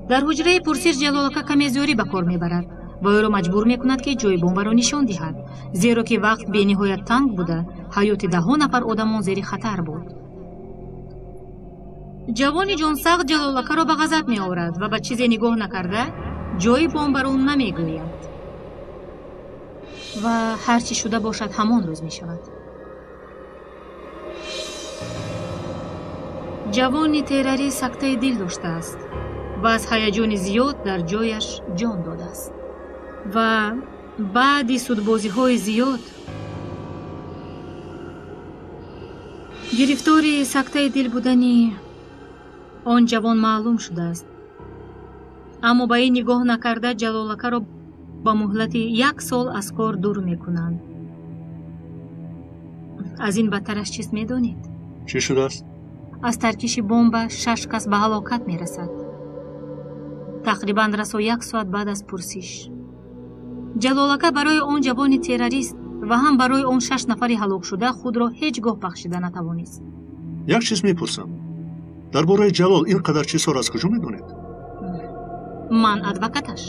S3: Дар ҳуҷраи пурсиш Ҷалолака каме зӯрӣ ба кор мебарад ва ӯро маҷбур мекунад, ки ҷои бомбаро нишон диҳад, зеро ки вақт бениҳоят танг буда, ҳаёти даҳҳо нафар одамон зери хатар буд. Ҷавони ҷонсахт Ҷалолакаро ба ғазаб меорад ва ба чизе нигоҳ накарда ҷои бомбаро намегӯяд. Ва ҳар чӣ шуда бошад, ҳамон рӯз мешавад. Ҷавони террорист сактаи дил доштааст ва аз ҳаяҷони зиёд дар ҷояш ҷон додааст. Ва баъди судбозиҳои зиёд гирифтори сактаи дил будани он ҷавон маълум шудааст. Аммо ба ин нигоҳ накарда Ҷалолакаро ба муҳлати як сол аз кор дур мекунанд. Аз ин бадтараш чиз медонед?
S5: Чӣ шудааст?
S3: Аз таркиши бомба 6 кас ба ҳалокат мерасад. Тақрибан расо як соат баъд аз пурсиш. Ҷалолака барои он ҷавони террорист ва ҳам барои он 6 нафари ҳалокшуда худро ҳеҷ гоҳ бахшида натавонист.
S5: Як чиз мепурсам. Дар бораи Ҷалол ин қадар чизҳоро аз куҷо медонед?
S3: Ман адвокаташ.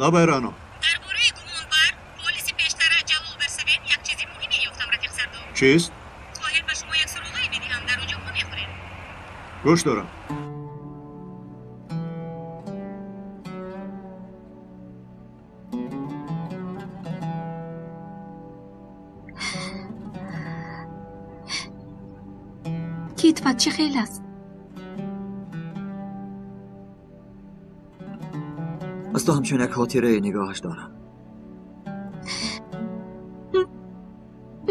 S5: Лабай, Рано.
S3: Дар бораи гумонбар полиси пештара Ҷалол Берсавен як чизи муҳиме ёфтам, рафиқ Сардор.
S5: Чист?
S3: Хоҳед ба шумо як суроғае медиҳам, дар он ҷо мехӯрем.
S5: Гӯш дорам.
S3: Китфат чӣ хел аст?
S4: Аз ту ҳамчун як хотирае нигоҳаш дорам.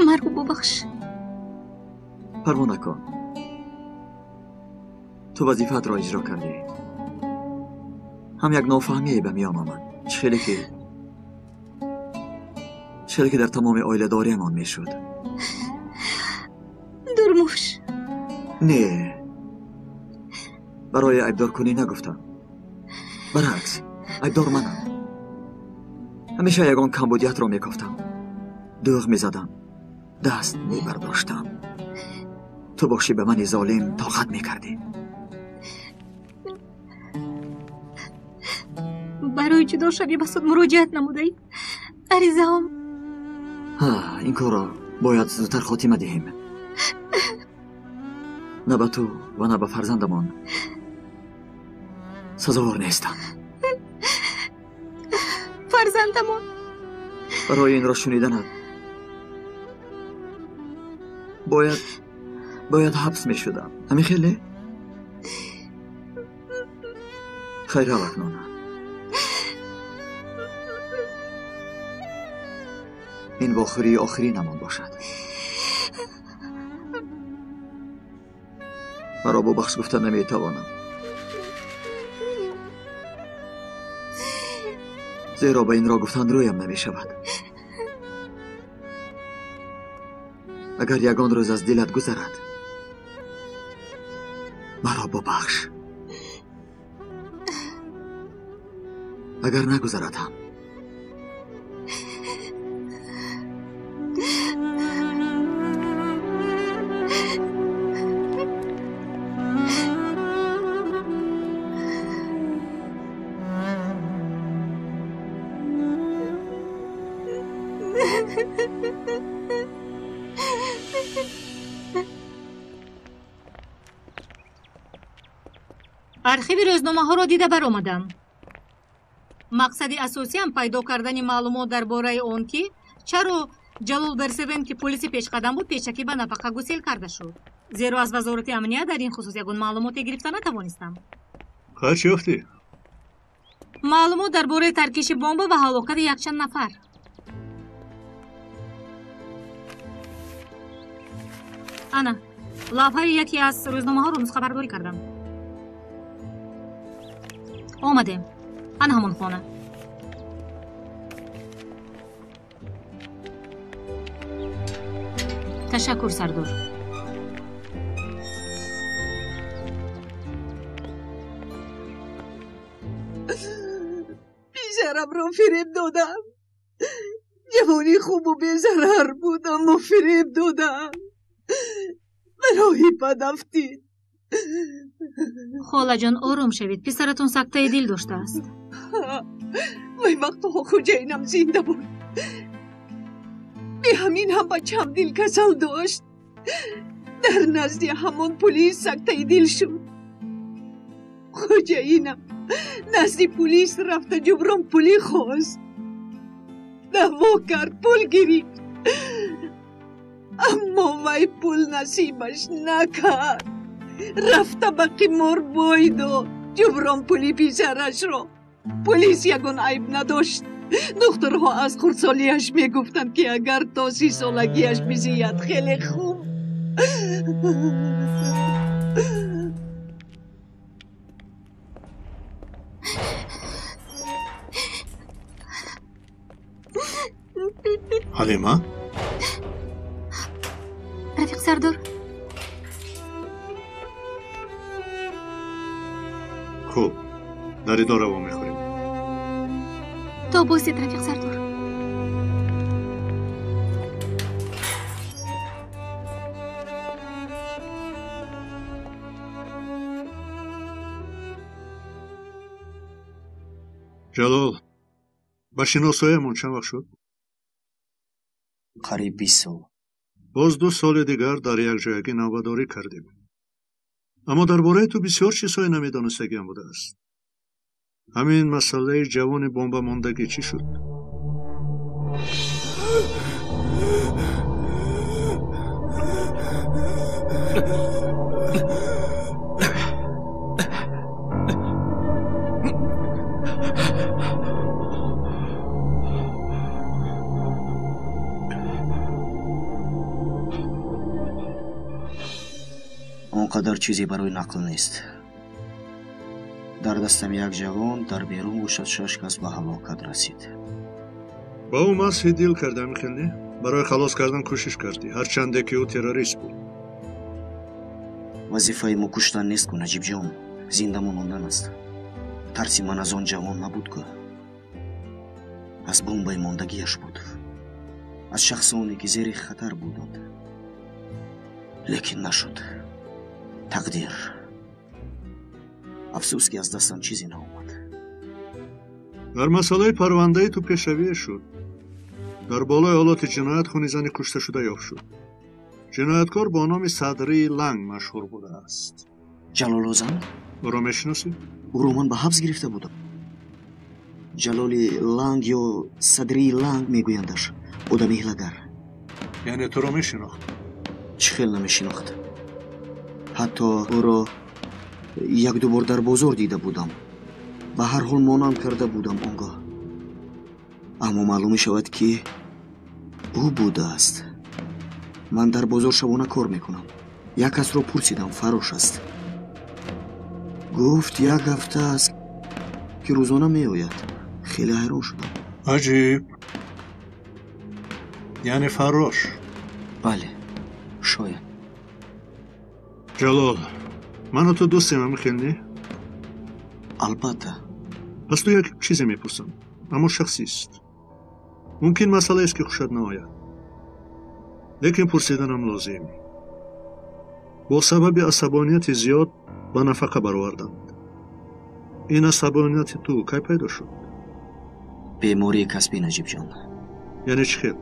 S3: Маро бубахш.
S4: Парво накун. Ту вазифаатро иҷро кардӣ. Ҳам як нофаҳмие ба миён омад. Чӣ хеле ки дар тамоми оиладориамон мешуд.
S3: Дурмуш.
S4: Не, барои айбдоркунӣ нагуфтам. Баръакс, айбдор манам. Ҳамеша ягон камбудиятро мекофтам, дӯғ мезадам, даст мебардоштам. Ту бошӣ ба мани золим тоқат мекардӣ.
S3: Барои ҷудошавӣ ба суд муроҷиат намудаӣ? Аризаам.
S4: Ин корро бояд зудтар хотима диҳем. На ба ту ва на ба фарзандамон сазовор нестам.
S3: Фарзандамон?
S4: Барои инро шуниданат бояд ҳабс мешудам. Ҳамин хеле? Хайр, акнун. Ин вохӯрии охиринамон бошад. Маро бубахш гуфта наметавонам, зеро ба инро гуфтан рӯям намешавад. Агар ягон рӯз аз дилат гузарад, маро бубахш. Агар нагузарад ҳам,
S3: Архиви рӯзномаҳоро дида баромадам. Мақсади асосиам пайдо кардани маълумот дар бораи он, ки чаро Ҷалол Берсевен, ки полиси пешқадам буд, пешакӣ ба нафақа гусел карда шуд. Зеро аз Вазорати амният дар ин хусус ягон маълумоте гирифта натавонистам.
S5: Хай, чӣ ёфтӣ?
S3: Маълумот дар бораи таркиши бомба ва ҳалокати якчанд нафар. Ана, лавҳаи яке аз рӯзномаҳоро нусхабардорӣ кардам. Омадем. Ана ҳамон хона. Ташаккур, сардор.
S1: Писарамро фиреб додам. Ҷавони хубу безарар буд, аммо фиреб додам. Ба роҳи бад афтид.
S3: Холаҷон, ором шавед, писаратон сактаи дил доштааст.
S1: Вай вақтҳо хоҷаинам зинда буд. Беҳамин ҳам бачаам дилкасал дошт. Дар назди ҳамон пулис сактаи дил шуд. Хоҷаинам назди пулис рафта ҷуброн пулӣ хост. Даъво кард, пул гирифт. Аммо вай пул насибаш накард. Рафта ба қимор бой дод ҷуброн пули писарашро. Пулис ягон айб надошт. Духтурҳо аз хурдсолиаш мегуфтанд, ки агар то 30 солагиаш бизиёд, хеле хуб.
S5: Ҳалима?
S3: Рафиқ сардор.
S5: Хуб, дар идора вомехӯрем.
S3: То босед, рафиқ сардор.
S5: Ҷалол, ба шиносоямон чанд вақт шуд?
S7: Қариб 20 сол.
S5: Боз 2 соли дигар дар якҷоягӣ навбадорӣ кардем. Аммо дар бораи ту бисёр чизҳое намедонистагиам будааст. Ҳамин масъалаи ҷавони бомбамондагӣ чӣ шуд?
S7: Он қадар чизе барои нақл нест. Дар дастам як ҷавон, дар берун бошад 6 кас ба ҳалокат расид.
S5: Ба ӯ масҳи дил кардам, хел не? Барои халос кардан кӯшиш кардӣ, ҳарчанде ки ӯ террорист буд.
S7: Вазифаи мо куштан нест ку, Наҷибҷон, зинда монондан аст. Тарси ман аз он ҷавон набуд ку, аз бомбаи мондагиаш буд, аз шахсоне ки зери хатар буданд. Лекин нашуд. Тақдир. Афсӯс, ки аз дастам чизе наомад.
S5: Дар масъалаи парвандаи ту пешравие шуд. Дар болои ҳолати ҷиноят хуни зани кушташуда ёфт шуд. Ҷинояткор бо номи Садрии Ланг машҳур будааст.
S7: Ҷалолозан?
S5: Ӯро мешиносӣ?
S7: Ӯро ман ба ҳабс гирифта будам. Ҷалоли Ланг ё Садрии Ланг мегӯяндаш. Одами ҳилагар.
S5: Яъне туро мешинохт?
S7: Чӣ хел намешинохт? Ҳатто ӯро як-ду бор дар бозор дида будам. Ба ҳар ҳол монанд карда будам он гоҳ. Аммо маълум мешавад, ки ӯ будааст. Ман дар бозор шабона кор мекунам. Як касро пурсидам, фарош аст. Гуфт, як ҳафта аст, ки рӯзона меояд. Хеле ҳайрон шудам.
S5: Аҷиб. Яъне фарош?
S7: Бале, шояд.
S5: Ҷалол, ману ту дӯстем, ҳамин хел не?
S7: Албатта.
S5: Пас ту як чизе мепурсам, аммо шахсист. Мумкин масъалаест, ки хушат наояд. Лекин пурсиданам лозим. Бо сабаби асабонияти зиёд ба нафақа бароварданд. Ин асабонияти ту кай пайдо шуд?
S7: Бемории касбӣ, Наҷибҷон.
S5: Яъне чӣ хел?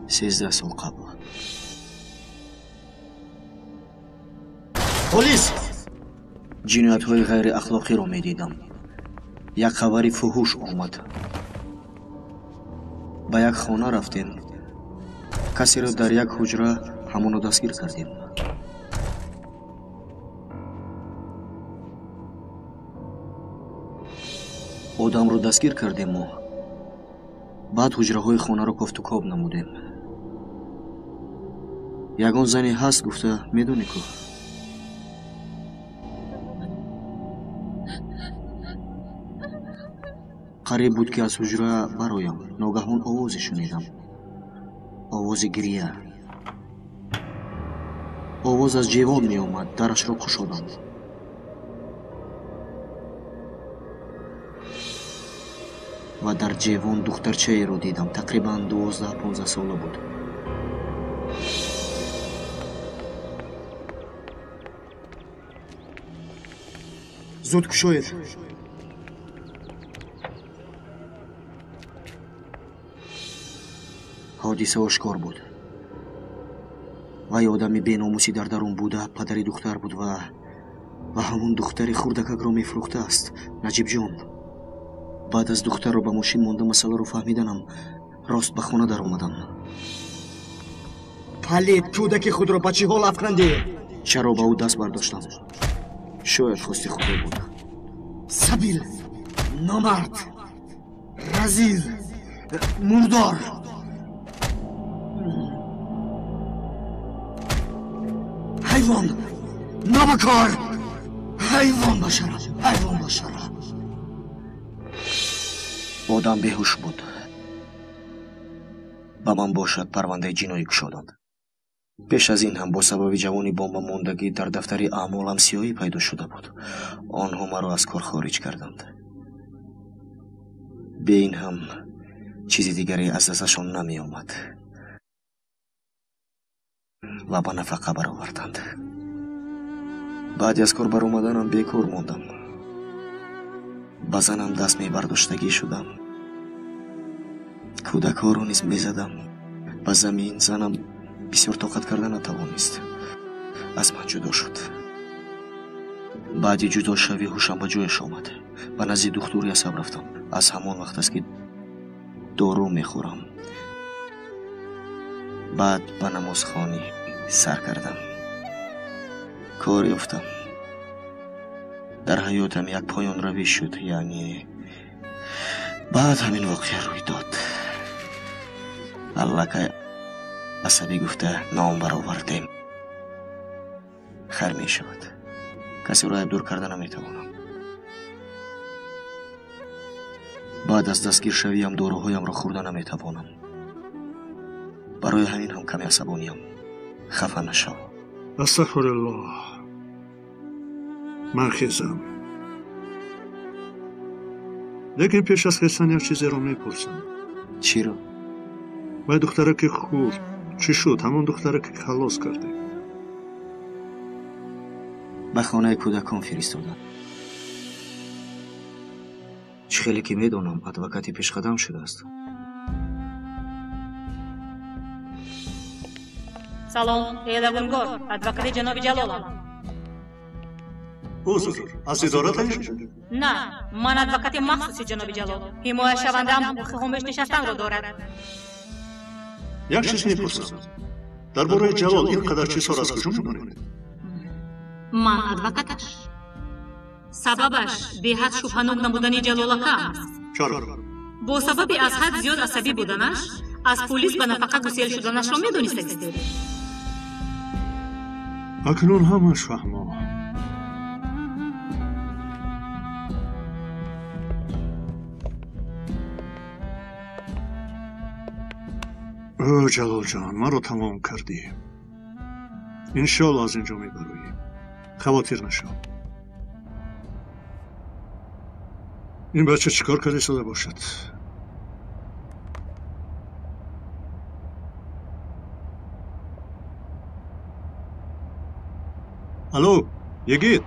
S7: 13 сол қабл.
S2: Полис!
S7: Ҷиноятҳои ғайриахлоқиро медидам. Як хабари фуҳуш омад. Ба як хона рафтем. Касеро дар як ҳуҷра ҳамонро дастгир кардем. Одамро дастгир кардему баъд ҳуҷраҳои хонаро кофтукоб намудем. Ягон зане ҳаст гуфта медонӣ ку? Қариб буд ки аз ҳуҷра бароям. Ногаҳон овозе шунидам. Овози гирия. Овоз аз ҷевон меомад. Дарашро кушодам. Ва дар ҷевон духтарчаеро дидам. Тақрибан 12-15 сола буд.
S2: Зуд кушоед.
S7: Ҳодиса ошкор буд. Вай одами беномусӣ дар дарун буда, падари духтар буд ва ҳамон духтари хурдакакро мефурӯхтааст. Наҷибҷон. Баъд аз духтарро ба мошин монда масъаларо фаҳмиданам, рост ба хона даромадам.
S2: Палид, кӯдаки худро ба чӣ ҳол афкандӣ?
S7: Чаро ба ӯ даст бардоштам? Шояд хости худо буд.
S2: Сабил, номард, разил, мурдор. Ҳайвон, нобакор, ҳайвон ба шараф, ҳайвон ба шараф.
S7: Одам беҳуш буд. Ба ман бошад парвандаи ҷиноӣ кушоданд. Пеш аз ин ҳам бо сабаби ҷавони бомбамондагӣ дар дафтари аъмолам сиёҳӣ пайдо шуда буд. Онҳо маро аз кор хориҷ карданд. Бе ин ҳам чизи дигаре аз дасташон намеомад ва ба нафақа бароварданд. Баъди аз кор баромаданам бекор мондам. Ба занам даст мебардоштагӣ шудам. Кӯдакҳоро низ мезадам. Ба замин занам бисёр тоқат карда натавонист. Аз ман ҷудо шуд. Баъди ҷудошавӣ ҳушам ба ҷояш омад. Ба назди духтури асаб рафтам. Аз ҳамон вақт аст ки дору мехӯрам. Баъд ба намозхонӣ сар кардам. Кор ёфтам. Дар ҳаётам як поёнравӣ шуд, яъне баъд ҳамин воқеа рӯй дод. Аллакай асабӣ гуфта ном баровардем. Хайр мешавад. Касеро айбдор карда наметавонам. Баъд аз дастгиршавиам доруҳоямро хӯрда наметавонам. Барои ҳамин ҳам каме асабониям. Хафа нашав.
S5: Астағфируллоҳ. Ман хезам. Лекин пеш аз хезтан як чизеро мепурсам.
S7: Чиро?
S5: Вай духтараки хурд чӣ шуд? Ҳамон духтараке ки халос кардем.
S7: Ба хонаи кӯдакон фиристоданд. Чӣ хеле ки медонам, адвокати пешқадам шудааст.
S3: Салом, Эла Гунгор, адвокати ҷаноби Ҷалолам.
S5: Узр, аз идора таниш?
S3: На, ман адвокати махсуси ҷаноби Ҷалол. Ҳимояшавандаам ҳуқуқи хомӯш нишастанро дорад.
S5: Як чиз мепурсам. Дар бораи Ҷалол ин қадар чизҳоро аз куҷо медонед?
S3: Ман адвокаташ. Сабабаш беҳад шубҳанок намудани Ҷалолака аст.
S5: Чаро?
S3: Бо сабаби аз ҳад зиёд асабӣ буданаш, аз полис ба нафақа гусел шуданашро медонистагистед.
S5: Акнун ҳамаш фаҳмо. Ӯ Ҷалолҷон, маро тамом кардӣ. Иншоалло аз ин ҷо мебароӣ. Хавотир нашав. Ин бача чӣ кор карда истода бошад? Алло, Йигит.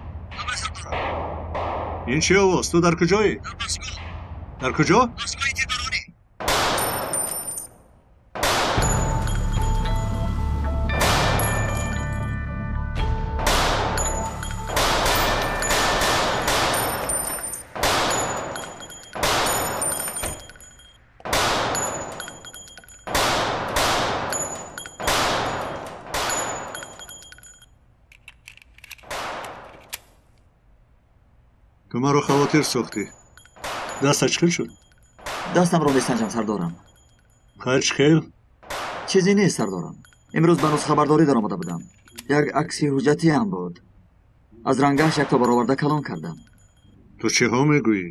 S5: Ин чӣ овоз? Ту дар куҷоӣ? Дар куҷо? Ту маро хавотир сохтӣ. Дастат чӣ хел шуд?
S4: Дастамро месанҷам, сардорам.
S5: Хайр, чӣ хел?
S4: Чизе нест, сардорам. Имрӯз ба нусхабардорӣ даромада будам. Як акси ҳуҷҷатиам буд. Аз рангаш якто бароварда калон кардам.
S5: Ту чиҳо мегӯӣ?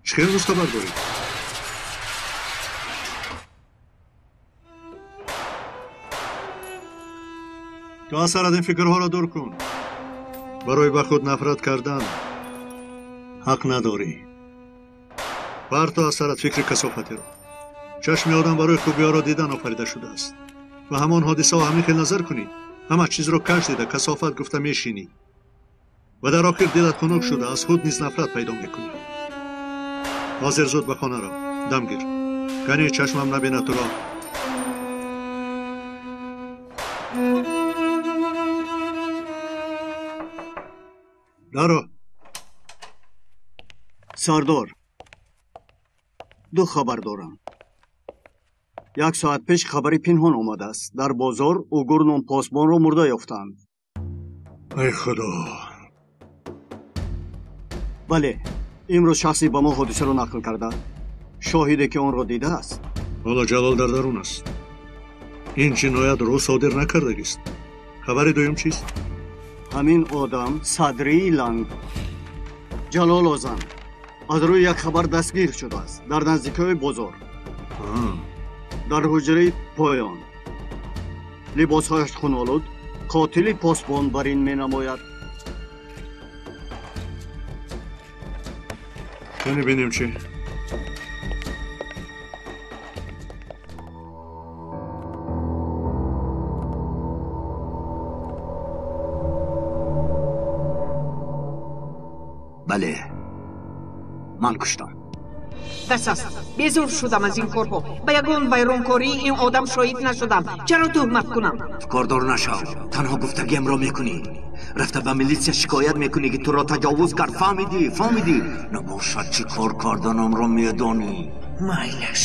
S5: Чӣ хел нусхабардорӣ? Ту аз сарат ин фикрҳоро дур кун. Барои ба худ нафрат кардан ҳақ надорӣ. Парто аз сарат фикри касофатеро. Чашми одам барои хубиҳоро дидан офарида шудааст. Ба ҳамон ҳодисаҳо ҳамин хел назар кунӣ, ҳама чизро каш дида касофат гуфта мешинӣ ва дар охир дилат хунук шуда аз худ низ нафрат пайдо мекунӣ. Ҳозир зуд ба хона рав, дам гир. Кани чашмам набинад туро. Даро.
S2: Сардор, ду хабар дорам. Як соат пеш хабари пинҳон омадааст. Дар бозор угур ном посбонро мурда ёфтанд.
S5: Ай худо!
S2: Бале, имрӯз шахсе ба мо ҳодисаро нақл карда. Шоҳиде ки онро дидааст.
S5: Ҳоло Ҷалол дар дарун аст. Ин ҷиноят рӯ содир накардагист. Хабари дуюм чист?
S2: Ҳамин одам Садрии Ланг Ҷалол Озан аз рӯи як хабар дастгир шудааст дар наздикиҳои бозор, дар ҳуҷраи поён. Либосҳояш хунолуд, қотили посбон бар ин менамояд.
S5: Кани бинем чӣ?
S6: Бале, ман куштам.
S1: Бас аст, безор шудам аз ин корҳо. Ба ягон вайронкории ин одам шоҳид нашудам. Чаро туҳмат кунам?
S6: Кордор нашав, танҳо гуфтагиамро мекунӣ. Рафта ба милитсия шикоят мекунӣ, ки туро таҷовуз кард. Фаҳмидӣ? Фаҳмидӣ? Набошад, чӣ кор карданамро медонӣ. Майлаш.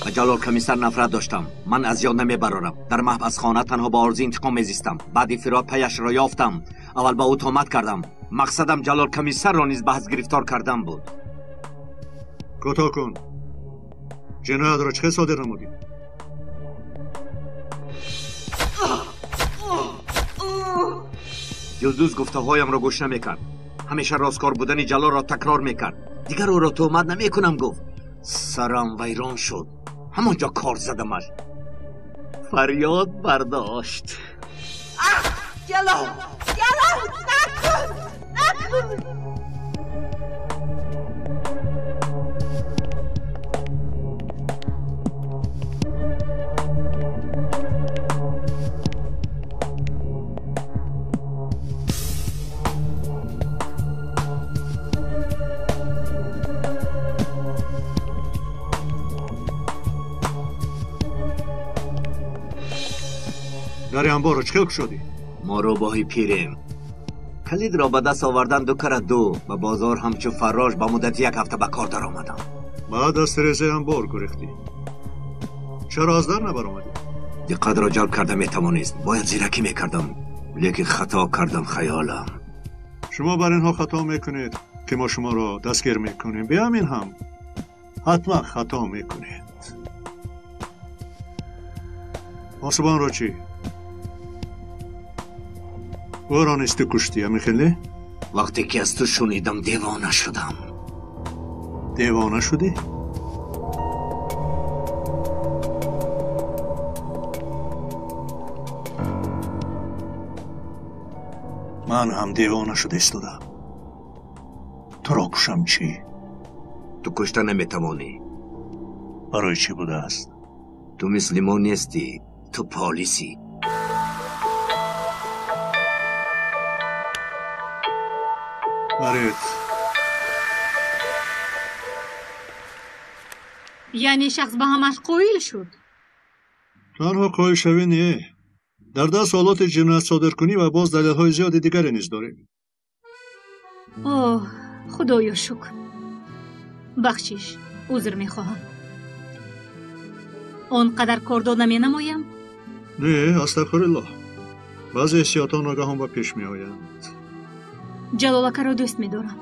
S6: Ба Ҷалол комиссар нафрат доштам. Ман аз ёд намебарорам. Дар маҳбасхона танҳо ба орзуи интиқом мезистам. Баъди фирор паяшро ёфтам. Аввал ба ӯ тӯҳмат кардам. Мақсадам Ҷалол комиссарро низ баҳс гирифтор кардан буд.
S5: Кӯтоҳ кун. Ҷиноятро чӣ хел содир намудӣ?
S6: Юлдуз гуфтаҳоямро гӯш намекард. Ҳамеша росткор будани Ҷалолро такрор мекард. Дигар ӯро тӯҳмат намекунам, гуфт. Сарам вайрон шуд. Ҳамон ҷо кор задамаш. Фарёд бардошт.
S1: Ҷалол! Ҷалол! Накун! Накун!
S5: Дари анборро чӣ хел кушодӣ?
S6: Мо рӯбоҳи пирем. Калидро ба даст овардан ду кара ду. Ба бозор ҳамчун фаррош ба муддати як ҳафта ба кор даромадам.
S5: Баъд аз тирезаи анбор гурехтӣ. Чаро аз дар набаромадӣ?
S6: Диққатро ҷалб карда метавонист. Бояд зиракӣ мекардам, лекин хато кардам хаёлам.
S5: Шумо бар инҳо хато мекунед, ки мо шуморо дастгир мекунем. Биамин ҳам ҳатман хато мекунед. Посбонро чӣ? Ӯро низ ту куштӣ, ҳамин хел не?
S6: Вақте ки аз ту шунидам, девона шудам.
S5: Девона шудӣ? Ман ҳам девона шуда истодам. Туро кушам чӣ?
S6: Ту кушта наметавонӣ.
S5: Барои чӣ будааст?
S6: Ту мисли мо нестӣ, ту полисӣ.
S5: Баред.
S3: Яъне шахс ба ҳамаш қоил шуд?
S5: Танҳо қоилшавӣ не. Дар даст ҳолоти ҷиноятсодиркунӣ ва боз далелҳои зиёди дигаре низ дорем.
S3: Оҳ, худоё шукр. Бахшиш, узр мехоҳам. Он қадар кордор наменамоям?
S5: Не, астағфируллоҳ. Баъзе ҳиссиётҳо ногаҳон ба пеш меоянд.
S3: Ҷалол акаро дӯст медорам.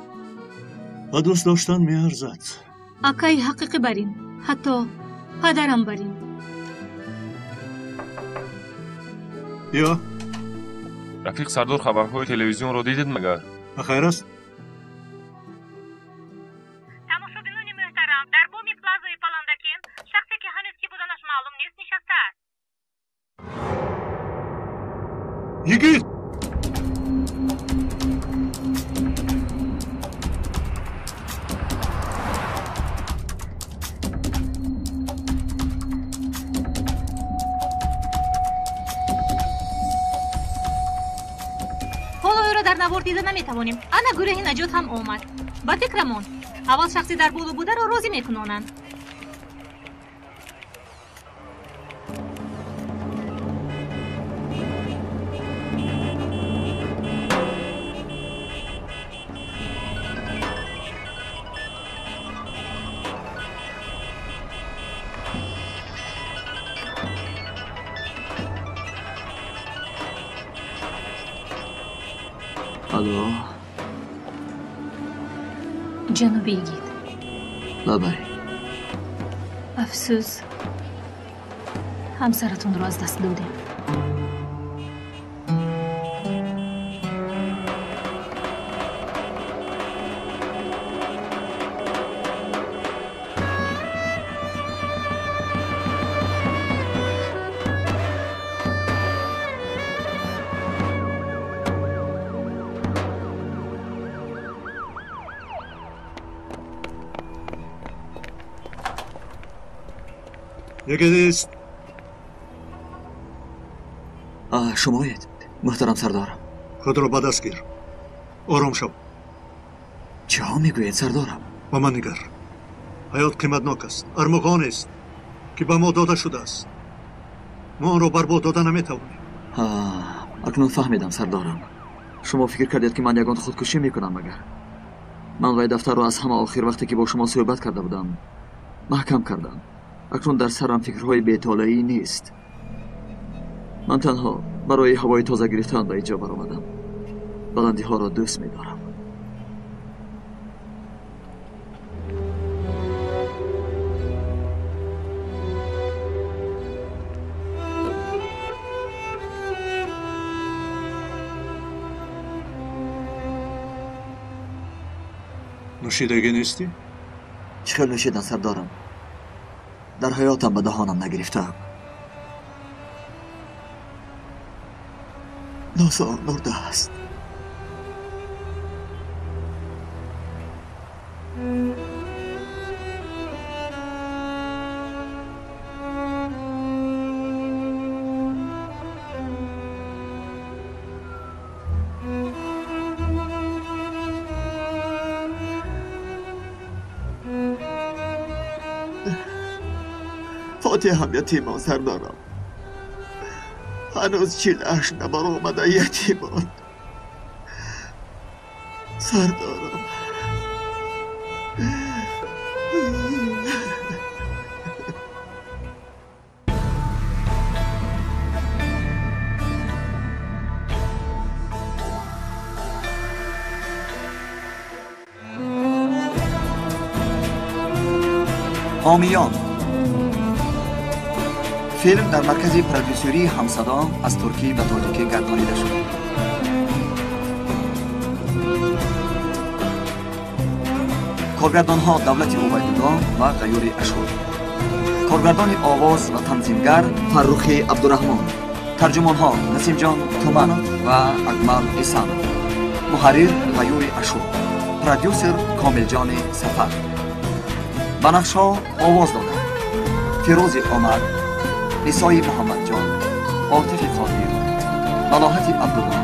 S5: Ба дӯст доштан меарзад.
S3: Акаи ҳақиқӣ барин, ҳатто падарам барин.
S5: Ё
S11: рафиқ Сардор, хабарҳои телевизионро дидед магар?
S5: Хайр аст?
S3: Тамошобинони муҳтарам, дар боми плазаи Паландакин шахсе ки ҳанӯз ки буданаш маълум нест нишастааст.
S5: Йигит!
S3: Ҳоло ӯро дар навор дида наметавонем. Ана гурӯҳи наҷот ҳам омад. Ба фикрамон, аввал шахси дар боло бударо розӣ мекунонанд.
S4: Алло.
S3: Ҷаноби Йигит.
S4: Лабай.
S3: Афсӯс, ҳамсаратонро аз даст додем.
S5: Йигит.
S4: Шумоед, муҳтарам сардорам?
S5: Худро ба даст гир. Ором шав.
S4: Чиҳо мегӯед, сардорам?
S5: Ба ман нигар. Ҳаёт қиматнок аст, армуғонест, ки ба мо дода шудааст. Мо онро барбод дода наметавонем.
S4: Акнун фаҳмидам, сардорам. Шумо фикр кардед, ки ман ягон худкушӣ мекунам магар? Ман вай дафтарро аз ҳама охир вақте ки бо шумо суҳбат карда будам, маҳкам кардам. Акнун дар сарам фикрҳои бетолаӣ нест. Ман танҳо барои ҳавои тоза гирифтан ба инҷо баромадам. Баландиҳоро дӯст медорам.
S5: Нӯшидагӣ нестӣ?
S4: Чӣ хел нӯшидан, сардорам? Дар ҳаётам ба даҳонам нагирифтаам. Нозон мурдааст. Фотиҳам ятимон, сардорам. Ҳанӯз чилаш набаромада ятимон. Сардорам. Ҳомиён. Филм дар маркази продюсерии Ҳамсадо аз туркӣ ба тоҷикӣ гардонида шуд. Коргардонҳо Давлати Убайдулло ва Ғаюри Ашур. Коргардони овоз ва танзимгар Фаррухи Абдураҳмон. Тарҷумонҳо Насимҷон Туманов ва Акмал Исанов. Муҳаррир Ғаюри Ашур. Продюсер Комилҷони Сафар. Ба нақшҳо овоз доданд Фирӯзи Омар, Нисои Муҳаммадҷон, Отифи Қодир, Малоҳати Абдулло,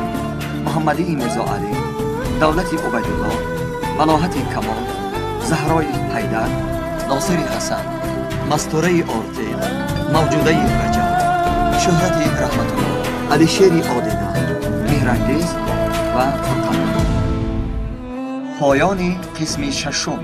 S4: Муҳаммадии Мирзоалӣ, Давлати Убайдулло, Малоҳати Камол, Заҳрои Ҳайдар, Носири Ҳасан, Мастураи Ортев, Мавҷудаи Раҷаб, Шӯҳрати Раҳматулло, Алишери Одина, Меҳрангез ва Фурқат. Поёни қисми шашум.